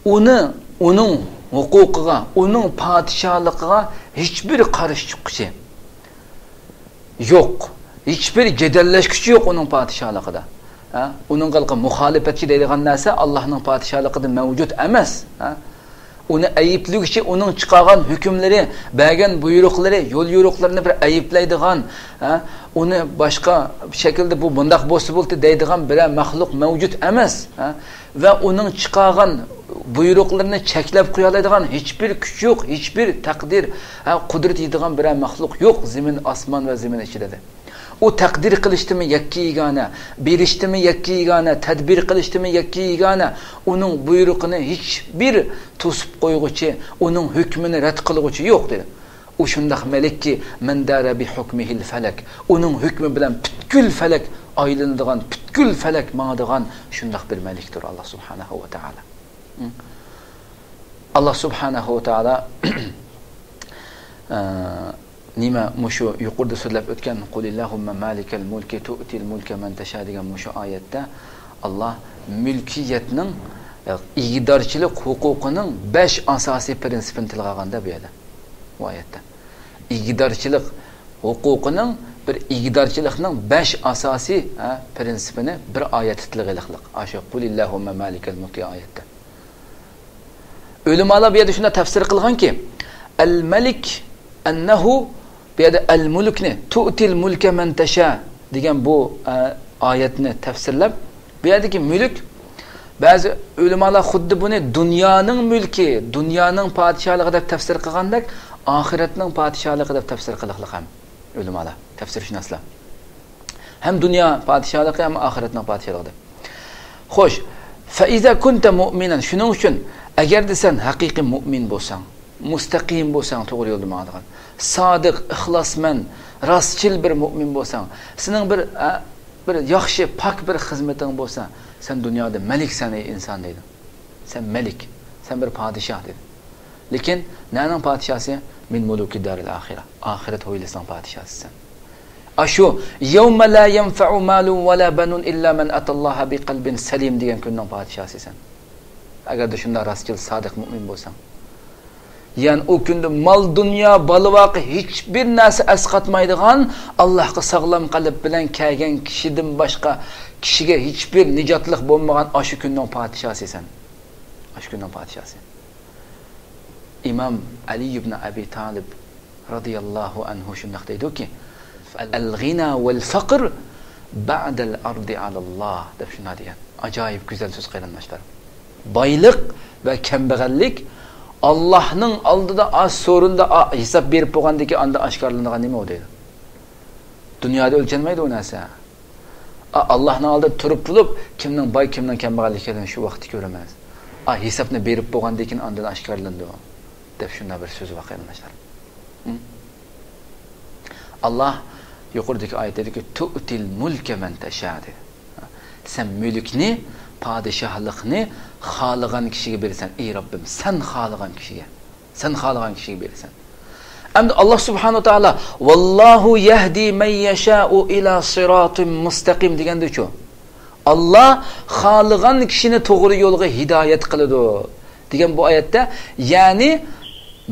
ئۇنى، ئۇنىڭ ھوقۇقىغا، ئۇنىڭ پادىشاھلىقىغا ھېچبىر قارشى چىققۇچى يوق. ھېچبىر جېدەللەشكۈچى يوق ئۇنىڭ پادىشاھلىقىدا. ھە؟ ئۇنىڭغا مۇخالىپەتچى دەيدىغان نەرسە ئاللاھنىڭ پادىشاھلىقىدا مەۋجۇت ئەمەس. ھە؟ ئۇنى ئەيىبلىگۈچى، ئۇنىڭ چىقارغان ھۆكۈملىرى، بەرگەن بۇيرۇقلىرى، يول يورۇقلىرىنى بىر ئەيىبلەيدىغان، ھە؟ ئۇنى باشقا شەكىلدە بۇ مۇنداق بولسا بولدى دەيدىغان بىرەر مەخلۇق مەۋجۇت ئەمەس. ھە؟ ۋە ئۇنىڭ چىقارغان بۇيرۇقلىرىنى چەكلەپ قويالايدىغان ھېچبىر كۈچ يوق، ھېچبىر تەقدىر، ھە، قۇدرەت يېتىدىغان بىرەر مەخلۇق يوق زېمىن، ئاسمان ۋە زېمىن ئىچىدە. ئۇ تەقدىر قىلىشتىمۇ يەككە يېگانە، بېرىشتىمۇ يەككە يېگانە، تەدبىر قىلىشتىمۇ يەككە يېگانە. ئۇنىڭ بۇيرۇقىنى ھېچبىر توسۇپ قويغۇچى، ئۇنىڭ ھۆكمىنى رەت قىلغۇچى يوق، دېدى. ئۇ شۇنداق مەلىككى، مەن دارە بىھۇكمىھىل فەلەك. ئۇنىڭ ھۆكمى بىلەن پۈتكۈل فەلەك ئايلىنىدىغان، پۈتكۈل فەلەك ماڭىدىغان شۇنداق بىر مەلىكتۇر ئاللاھ سۇبھانەھۇ ۋە تائالا. ئاللاھ سۇبھانەھۇ ۋە تائالا، ئە، نېمە، مۇشۇ يۇقىرىدا سۆزلەپ ئۆتكەن، قۇلىللاھۇممە مالىكەل مۇلكى تۇئتىل مۇلكە مەن تەشا دېگەن مۇشۇ ئايەتتە ئاللاھ مۈلكىيەتنىڭ، ئە، ئىگىدارچىلىق ھوقۇقىنىڭ بەش ئاساسىي پىرىنسىپىنى تىلغا ئالغاندا بۇ يەردە، بۇ ئايەتتە. ئىگىدارچىلىق ھوقۇقىنىڭ بىر ئىگىدارچىلىقنىڭ بەش ئاساسىي، ھە، پىرىنسىپىنى بىر ئايەتتە تىلغا ئېلىقلىق. ئاشۇ قۇلىللاھۇممە مالىكەل مۇلكى ئايەتتە. ئۆلىمالار بۇ يەردە شۇنداق تەپسىر قىلغانكى، ئەل مەلىك ئەننەھۇ، بۇ يەردە ئەل مۇلكنى، تۇئتىل مۇلكە مەن تەشا دېگەن بۇ، ئە، ئايەتنى تەپسىرلەپ، بۇ يەردىكى مۈلۈك، بەزى ئۆلىمالار خۇددى بۇنى دۇنيانىڭ مۈلكى، دۇنيانىڭ پادىشاھلىقى دەپ تەپسىر قىلغاندەك، ئاخىرەتنىڭ پادىشاھلىقى دەپ تەپسىر قىلىقلىق ھەم ئۆلىمالار، تەپسىرشۇناسلار. ھەم دۇنيا پادىشاھلىقى، ھەم ئاخىرەتنىڭ پادىشاھلىقى دەپ. خوش، فەئىزا كۇنتە مۇئمىنەن، شۇنىڭ ئۈچۈن ئەگەردە سەن ھەقىقىي مۇئمىن بولساڭ، مۇستەقىم بولساڭ، توغرا يولدا ماڭىدىغان، سادىق، ئىخلاسمەن، راستچىل بىر مۇئمىن بولساڭ، سېنىڭ بىر، ئە، بىر ياخشى، پاك بىر خىزمىتىڭ بولسا، سەن دۇنيادا مەلىكسەن، ئەي ئىنسان، دەيدۇ. سەن مەلىك، سەن بىر پادىشاھ، دېدى. لېكىن نەنىڭ پادىشاسى؟ مىن مۇلۇكى دارىل ئاخىرە. ئاخىرەت ھويلىسىنىڭ پادىشاسى سەن. ئاشۇ، يَوْمَ لَا يَنْفَعُ مَالٌ وَلَا بَنُونَ إِلَّا مَنْ أَتَى اللَّهَ بِقَلْبٍ سَلِيمٍ دېگەن كۈننىڭ پادىشاسى سەن. ئەگەردە شۇنداق راستچىل، سادىق مۆمىن بولساڭ. يەنى ئۇ كۈندە مال-دۇنيا، بالا-ۋاقا ھېچبىر نەرسە ئەسقاتمايدىغان، ئاللاھقا ساغلام قەلب بىلەن كەلگەن كىشىدىن باشقا كىشىگە ھېچبىر نىجاتلىق بولمىغان ئاشۇ كۈننىڭ پادىشاسى سەن. ئاشۇ كۈننىڭ پادىشاسى. ئىمام ئەلى ئىبن ئەبى تالىب رەزىياللاھۇ ئەنھۇ شۇنداق دەيدۇكى، «الغنى والفقر بعد العرض على الله» دەپ شۇنداق دېگەن. ئاجايىپ گۈزەل سۆز، قېرىنداشلار. بايلىق ۋە كەمبەغەللىك ئاللاھنىڭ ئالدىدا، ئا، سورۇندا، ئا، ھېساب بېرىپ بولغاندىن كېيىن ئاندىن ئاشكارىلىنىدىغان نېمە ئۇ دەيدۇ. دۇنيادا ئۆلچەنمەيدۇ ئۇ نەرسە. ئا، ئاللاھنىڭ ئالدىدا تۇرۇپ بولۇپ، كىمنىڭ باي، كىمنىڭ كەمبەغەل ئىكەنلىكىنى شۇ ۋاقىتتا كۆرىمىز. ئا، ھېسابنى بېرىپ بولغاندىن كېيىن ئاندىن ئاشكارىلىنىدۇ، دەپ شۇنداق بىر سۆز بار، قېرىنداشلار. ھە؟ ئاللاھ يۇقىرىدىكى ئايەتتە دېدىكى، «تۇئتىل مۇلكە مەن تەشا» دېدى. سەن مۈلۈكنى، پادىشاھلىقنى خالىغان كىشىگە بېرىسەن، ئەي رەببىم، سەن خالىغان كىشىگە. سەن خالىغان كىشىگە بېرىسەن. ئەمدى ئاللاھ سۇبھانەھۇ ۋە تائالا، «ۋاللاھۇ يەھدى مەن يەشائۇ ئىلا سىراتىن مۇستەقىم» دېگەندىچۇ؟ ئاللاھ خالىغان كىشىنى توغرا يولغا ھىدايەت قىلىدۇ دېگەن بۇ ئايەتتە، يەنى،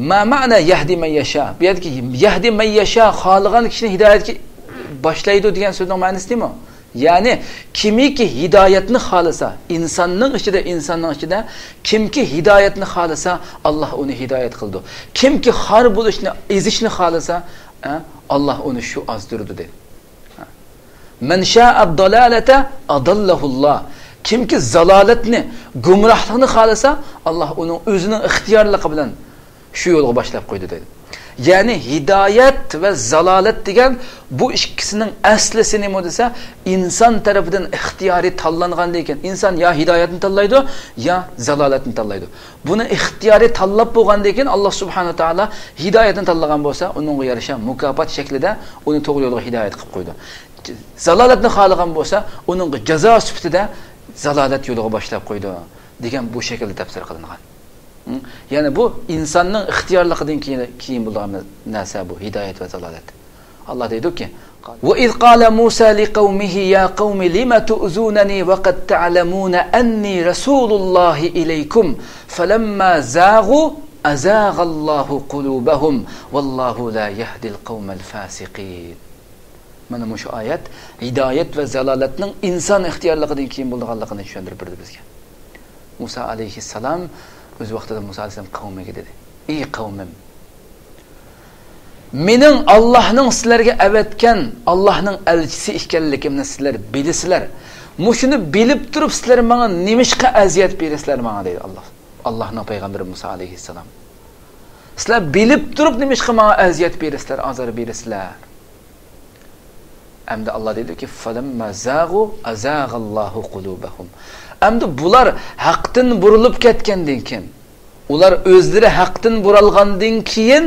ما مەنە يەھدى مەن يەشا؟ بۇ يەردىكى يەھدى مەن يەشا، خالىغان كىشىنى ھىدايەتكە باشلايدۇ دېگەن سۆزنىڭ مەنىسى نېمە؟ يەنى، كىمكى ھىدايەتنى خالىسا، ئىنساننىڭ ئىچىدە، ئىنساننىڭ ئىچىدە كىمكى ھىدايەتنى خالىسا، ئاللاھ ئۇنى ھىدايەت قىلىدۇ. كىمكى خار بولۇشنى، ئېزىشنى خالىسا، ئە، ئاللاھ ئۇنى شۇ ئازدۇرىدۇ، دەيدۇ. مەن شائە دالالەتە ئاداللەھۇللاھ. كىمكى زالالەتنى، گۇمراھلىقنى خالىسا، ئاللاھ ئۇنىڭ ئۆزىنىڭ ئىختىيارلىقى بىلەن شۇ يولغا باشلاپ قويدى، دەيدۇ. يەنى ھىدايەت ۋە زالالەت دېگەن بۇ ئىككىسىنىڭ ئەسلىسى نېمە دېسە، ئىنسان تەرىپىدىن ئىختىيارىي تاللانغاندىن كېيىن، ئىنسان يا ھىدايەتنى تاللايدۇ، يا زالالەتنى تاللايدۇ. بۇنى ئىختىيارىي تاللاپ بولغاندىن كېيىن، ئاللاھ سۇبھانەھۇ ۋە تائالا ھىدايەتنى تاللىغان بولسا، ئۇنىڭغا يارىشا مۇكاپات شەكلىدە ئۇنى توغرا يولغا ھىدايەت قىلىپ قويىدۇ. زالالەتنى خالىغان بولسا، ئۇنىڭغا جازا سۈپىتىدە زالالەت يولىغا باشلاپ قويىدۇ، دېگەن بۇ شەكىلدە تەپسىر قىلىنغان. ھە؟ يەنى بۇ ئىنساننىڭ ئىختىيارلىقىدىن كېيىن، كېيىن بولىدىغان نەرسە بۇ، ھىدايەت ۋە زالالەت. ئاللاھ دەيدۇكى، وَإِذْ قَالَ مُوسَى لِقَوْمِهِ يَا قَوْمِ لِمَ تُؤْذُونَنِي وَقَدْ تَعْلَمُونَ أَنِّي رَسُولُ اللَّهِ إِلَيْكُمْ فَلَمَّا زَاغُوا أَزَاغَ اللَّهُ قُلُوبَهُمْ وَاللَّهُ لَا يَهْدِي الْقَوْمَ الْفَاسِقِينَ. مانا مۇشۇ ئايەت ھىدايەت ۋە زالالەتنىڭ ئىنسان ئىختىيارلىقىدىن كېيىن بولىدىغانلىقىنى چۈشەندۈرۈپ بەردى بىزگە. مۇسا ئەلەيھىسسالام ئۆز ۋاقتىدا مۇسا ئەلەيھىسسالام قەۋمىگە دېدى، ئى قەۋمىم، مېنىڭ ئاللاھنىڭ سىلەرگە ئەۋەتكەن ئاللاھنىڭ ئەلچىسى ئىكەنلىكىمنى سىلەر بىلىسىلەر. مۇشۇنى بىلىپ تۇرۇپ سىلەر ماڭا نېمىشقا ئەزىيەت بېرىسىلەر ماڭا، دەيدۇ ئاللاھ. ئاللاھنىڭ پەيغەمبىرى مۇسا ئەلەيھىسسالام. سىلەر بىلىپ تۇرۇپ نېمىشقا ماڭا ئەزىيەت بېرىسىلەر، ئازار بېرىسىلەر؟ ئەمدى ئاللاھ دەيدۇكى، فَلَمَّا زَاغُوا أَزَاغَ اللَّهُ قُلُوبَهُمْ. ئەمدى بۇلار ھەقتىن بۇرۇلۇپ كەتكەندىن كېيىن، ئۇلار ئۆزلىرى ھەقتىن بۇرالغاندىن كېيىن،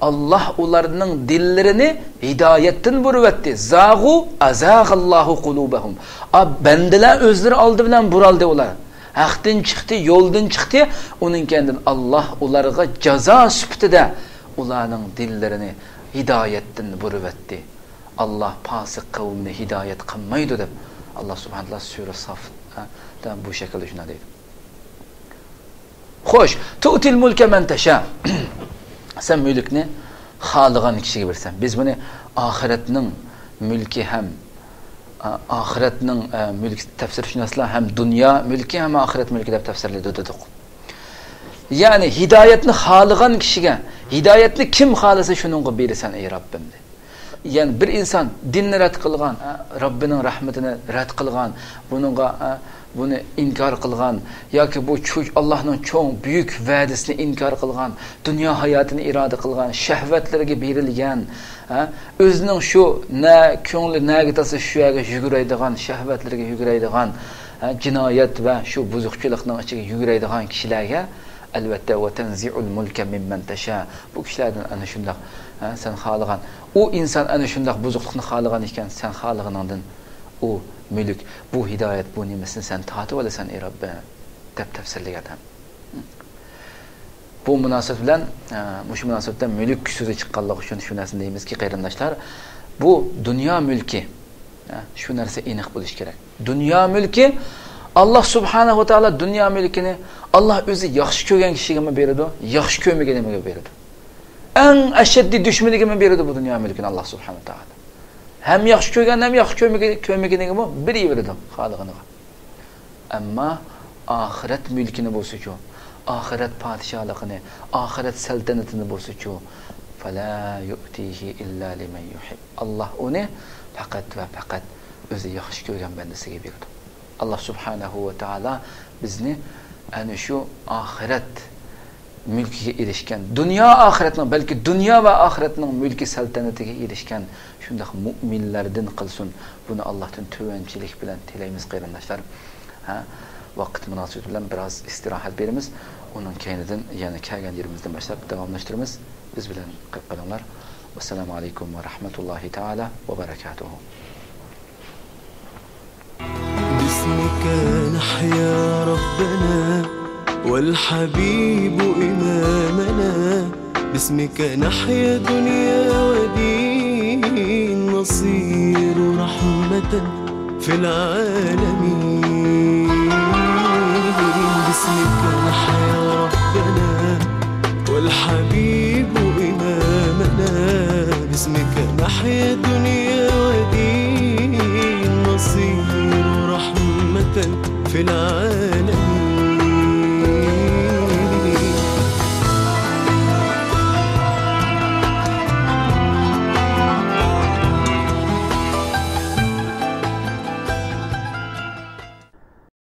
ئاللاھ ئۇلارنىڭ دىللىرىنى ھىدايەتتىن بۇرۇۋەتتى. زاغۇ، ئازاغاللاھۇ قۇلۇبەھۇم. ئا، بەندىلەر ئۆزلىرى ئالدى بىلەن بۇرالدى ئۇلار. ھەقتىن چىقتى، يولدىن چىقتى. ئۇنىڭ كەينىدىن ئاللاھ ئۇلارغا جازا سۈپىتىدە ئۇلارنىڭ دىللىرىنى ھىدايەتتىن بۇرۇۋەتتى. ئاللاھ پاسىق قەۋمنى ھىدايەت قىلمايدۇ دەپ، ئاللاھ سۇبھانەھۇ ۋە تائالا سۈرە سافدا بۇ شەكىلدە شۇنداق دەيدۇ. خوش، تۇئتىل مۇلكە مەن تەشا. سەن مۈلۈكنى خالىغان كىشىگە بېرىسەن. بىز بۇنى ئاخىرەتنىڭ مۈلكى ھەم، ئا، ئاخىرەتنىڭ، ئە، مۈلكى تەپسىرشۇناسلار ھەم دۇنيا مۈلكى ھەم ئاخىرەت مۈلكى دەپ تەپسىرلىدى دېدۇق. يەنى ھىدايەتنى خالىغان كىشىگە، ھىدايەتنى كىم خالىسا شۇنىڭغا بېرىسەن، ئەي رەببىم، دەيدۇ. يەنى بىر ئىنسان دىننى رەت قىلغان، رەببىنىڭ رەھمىتىنى رەت قىلغان، بۇنىڭغا، بۇنى ئىنكار قىلغان ياكى بۇ چو-، ئاللاھنىڭ چوڭ، بۈيۈك ۋەدىسىنى ئىنكار قىلغان، دۇنيا ھاياتىنى ئىرادە قىلغان، شەھۋەتلىرىگە بېرىلگەن، ئۆزىنىڭ شۇ نە-، كۆڭلى نەگە تارتسا شۇ يەرگە يۈگۈرەيدىغان، شەھۋەتلىرىگە يۈگۈرەيدىغان، جىنايەت ۋە شۇ بۇزۇقچىلىقنىڭ ئىچىگە يۈگۈرەيدىغان كىشىلەرگە، ئەلۋەتتە، ۋە تەنزىئۇل مۇلكە مىممەن تەشا. بۇ كىشىلەردىن ئەنە شۇنداق، ھە، سەن خالىغان، ئۇ ئىنسان ئەنە شۇنداق بۇزۇقلۇقنى خالىغان ئىكەن، سەن خالىغىنىڭدىن ئۇ مۈلۈك، بۇ ھىدايەت، بۇ نېمىسىنى سەن تارتىۋالىسەن، ئەي رەببىم، دەپ تەپسىرلىگەن ھەم. بۇ مۇناسىۋەت بىلەن، ئە، مۇشۇ مۇناسىۋەت بىلەن مۈلۈك سۆزى چىققانلىقى ئۈچۈن شۇ نەرسىنى دەيمىزكى، قېرىنداشلار، بۇ دۇنيا مۈلكى. ھە، شۇ نەرسە ئېنىق بولۇشى كېرەك. دۇنيا مۈلكى، ئاللا سۇبھانەھۇ ۋە تائالا دۇنيا مۈلكىنى ئاللا ئۆزى ياخشى كۆرگەن كىشىگىمۇ بېرىدۇ، ياخشى كۆرمىگىنىگىمۇ بېرىدۇ. ئەڭ ئەشەددىي دۈشمىنىگىمۇ بېرىدۇ بۇ دۇنيا مۈلكىنى ئاللا سۇبھانەھۇ ۋە تائالا. ھەم ياخشى كۆرگەن، ھەم ياخشى كۆرمىگەن، كۆرمىگىنىگىمۇ بېرىۋېرىدۇ خالىغىنىغا. ئەمما ئاخىرەت مۈلكىنى بولسىچۇ، ئاخىرەت پادىشاھلىقىنى، ئاخىرەت سەلتەنىتىنى بولسىچۇ، فَلَا يُؤْتِيهِ إِلَّا لِمَنْ يُحِبُّ. ئاللا ئۇنى پەقەت ۋە پەقەت ئۆزى ياخشى كۆرگەن بەندىسىگە بېرىدۇ. ئاللا سۇبھانەھۇ ۋە تائالا بىزنى ئەنە شۇ ئاخىرەت مۈلكىگە ئېرىشكەن، دۇنيا ئاخىرەتنىڭ، بەلكى دۇنيا ۋە ئاخىرەتنىڭ مۈلكى سەلتەنىتىگە ئېرىشكەن شۇنداق مۇئمىنلەردىن قىلسۇن. بۇنى ئاللاھتىن تۆۋەنچىلىك بىلەن تىلەيمىز، قېرىنداشلار. ھە، ۋاقىت مۇناسىۋىتى بىلەن بىراز ئىستىراھەت بېرىمىز. ئۇنىڭ كەينىدىن يەنە كەلگەن يېرىمىزدىن باشلاپ داۋاملاشتۇرىمىز. بىز بىلەن قېلىپ قېلىڭلار. ۋەسسالامۇ ئەلەيكۇم ۋە رەھمەتۇللاھى تائالا ۋە بەرەكاتۇھۇ. باسمك نحيا ربنا والحبيب إمامنا. باسمك نحيا دنيا ودين، نصير رحمة في العالمين. باسمك نحيا ربنا والحبيب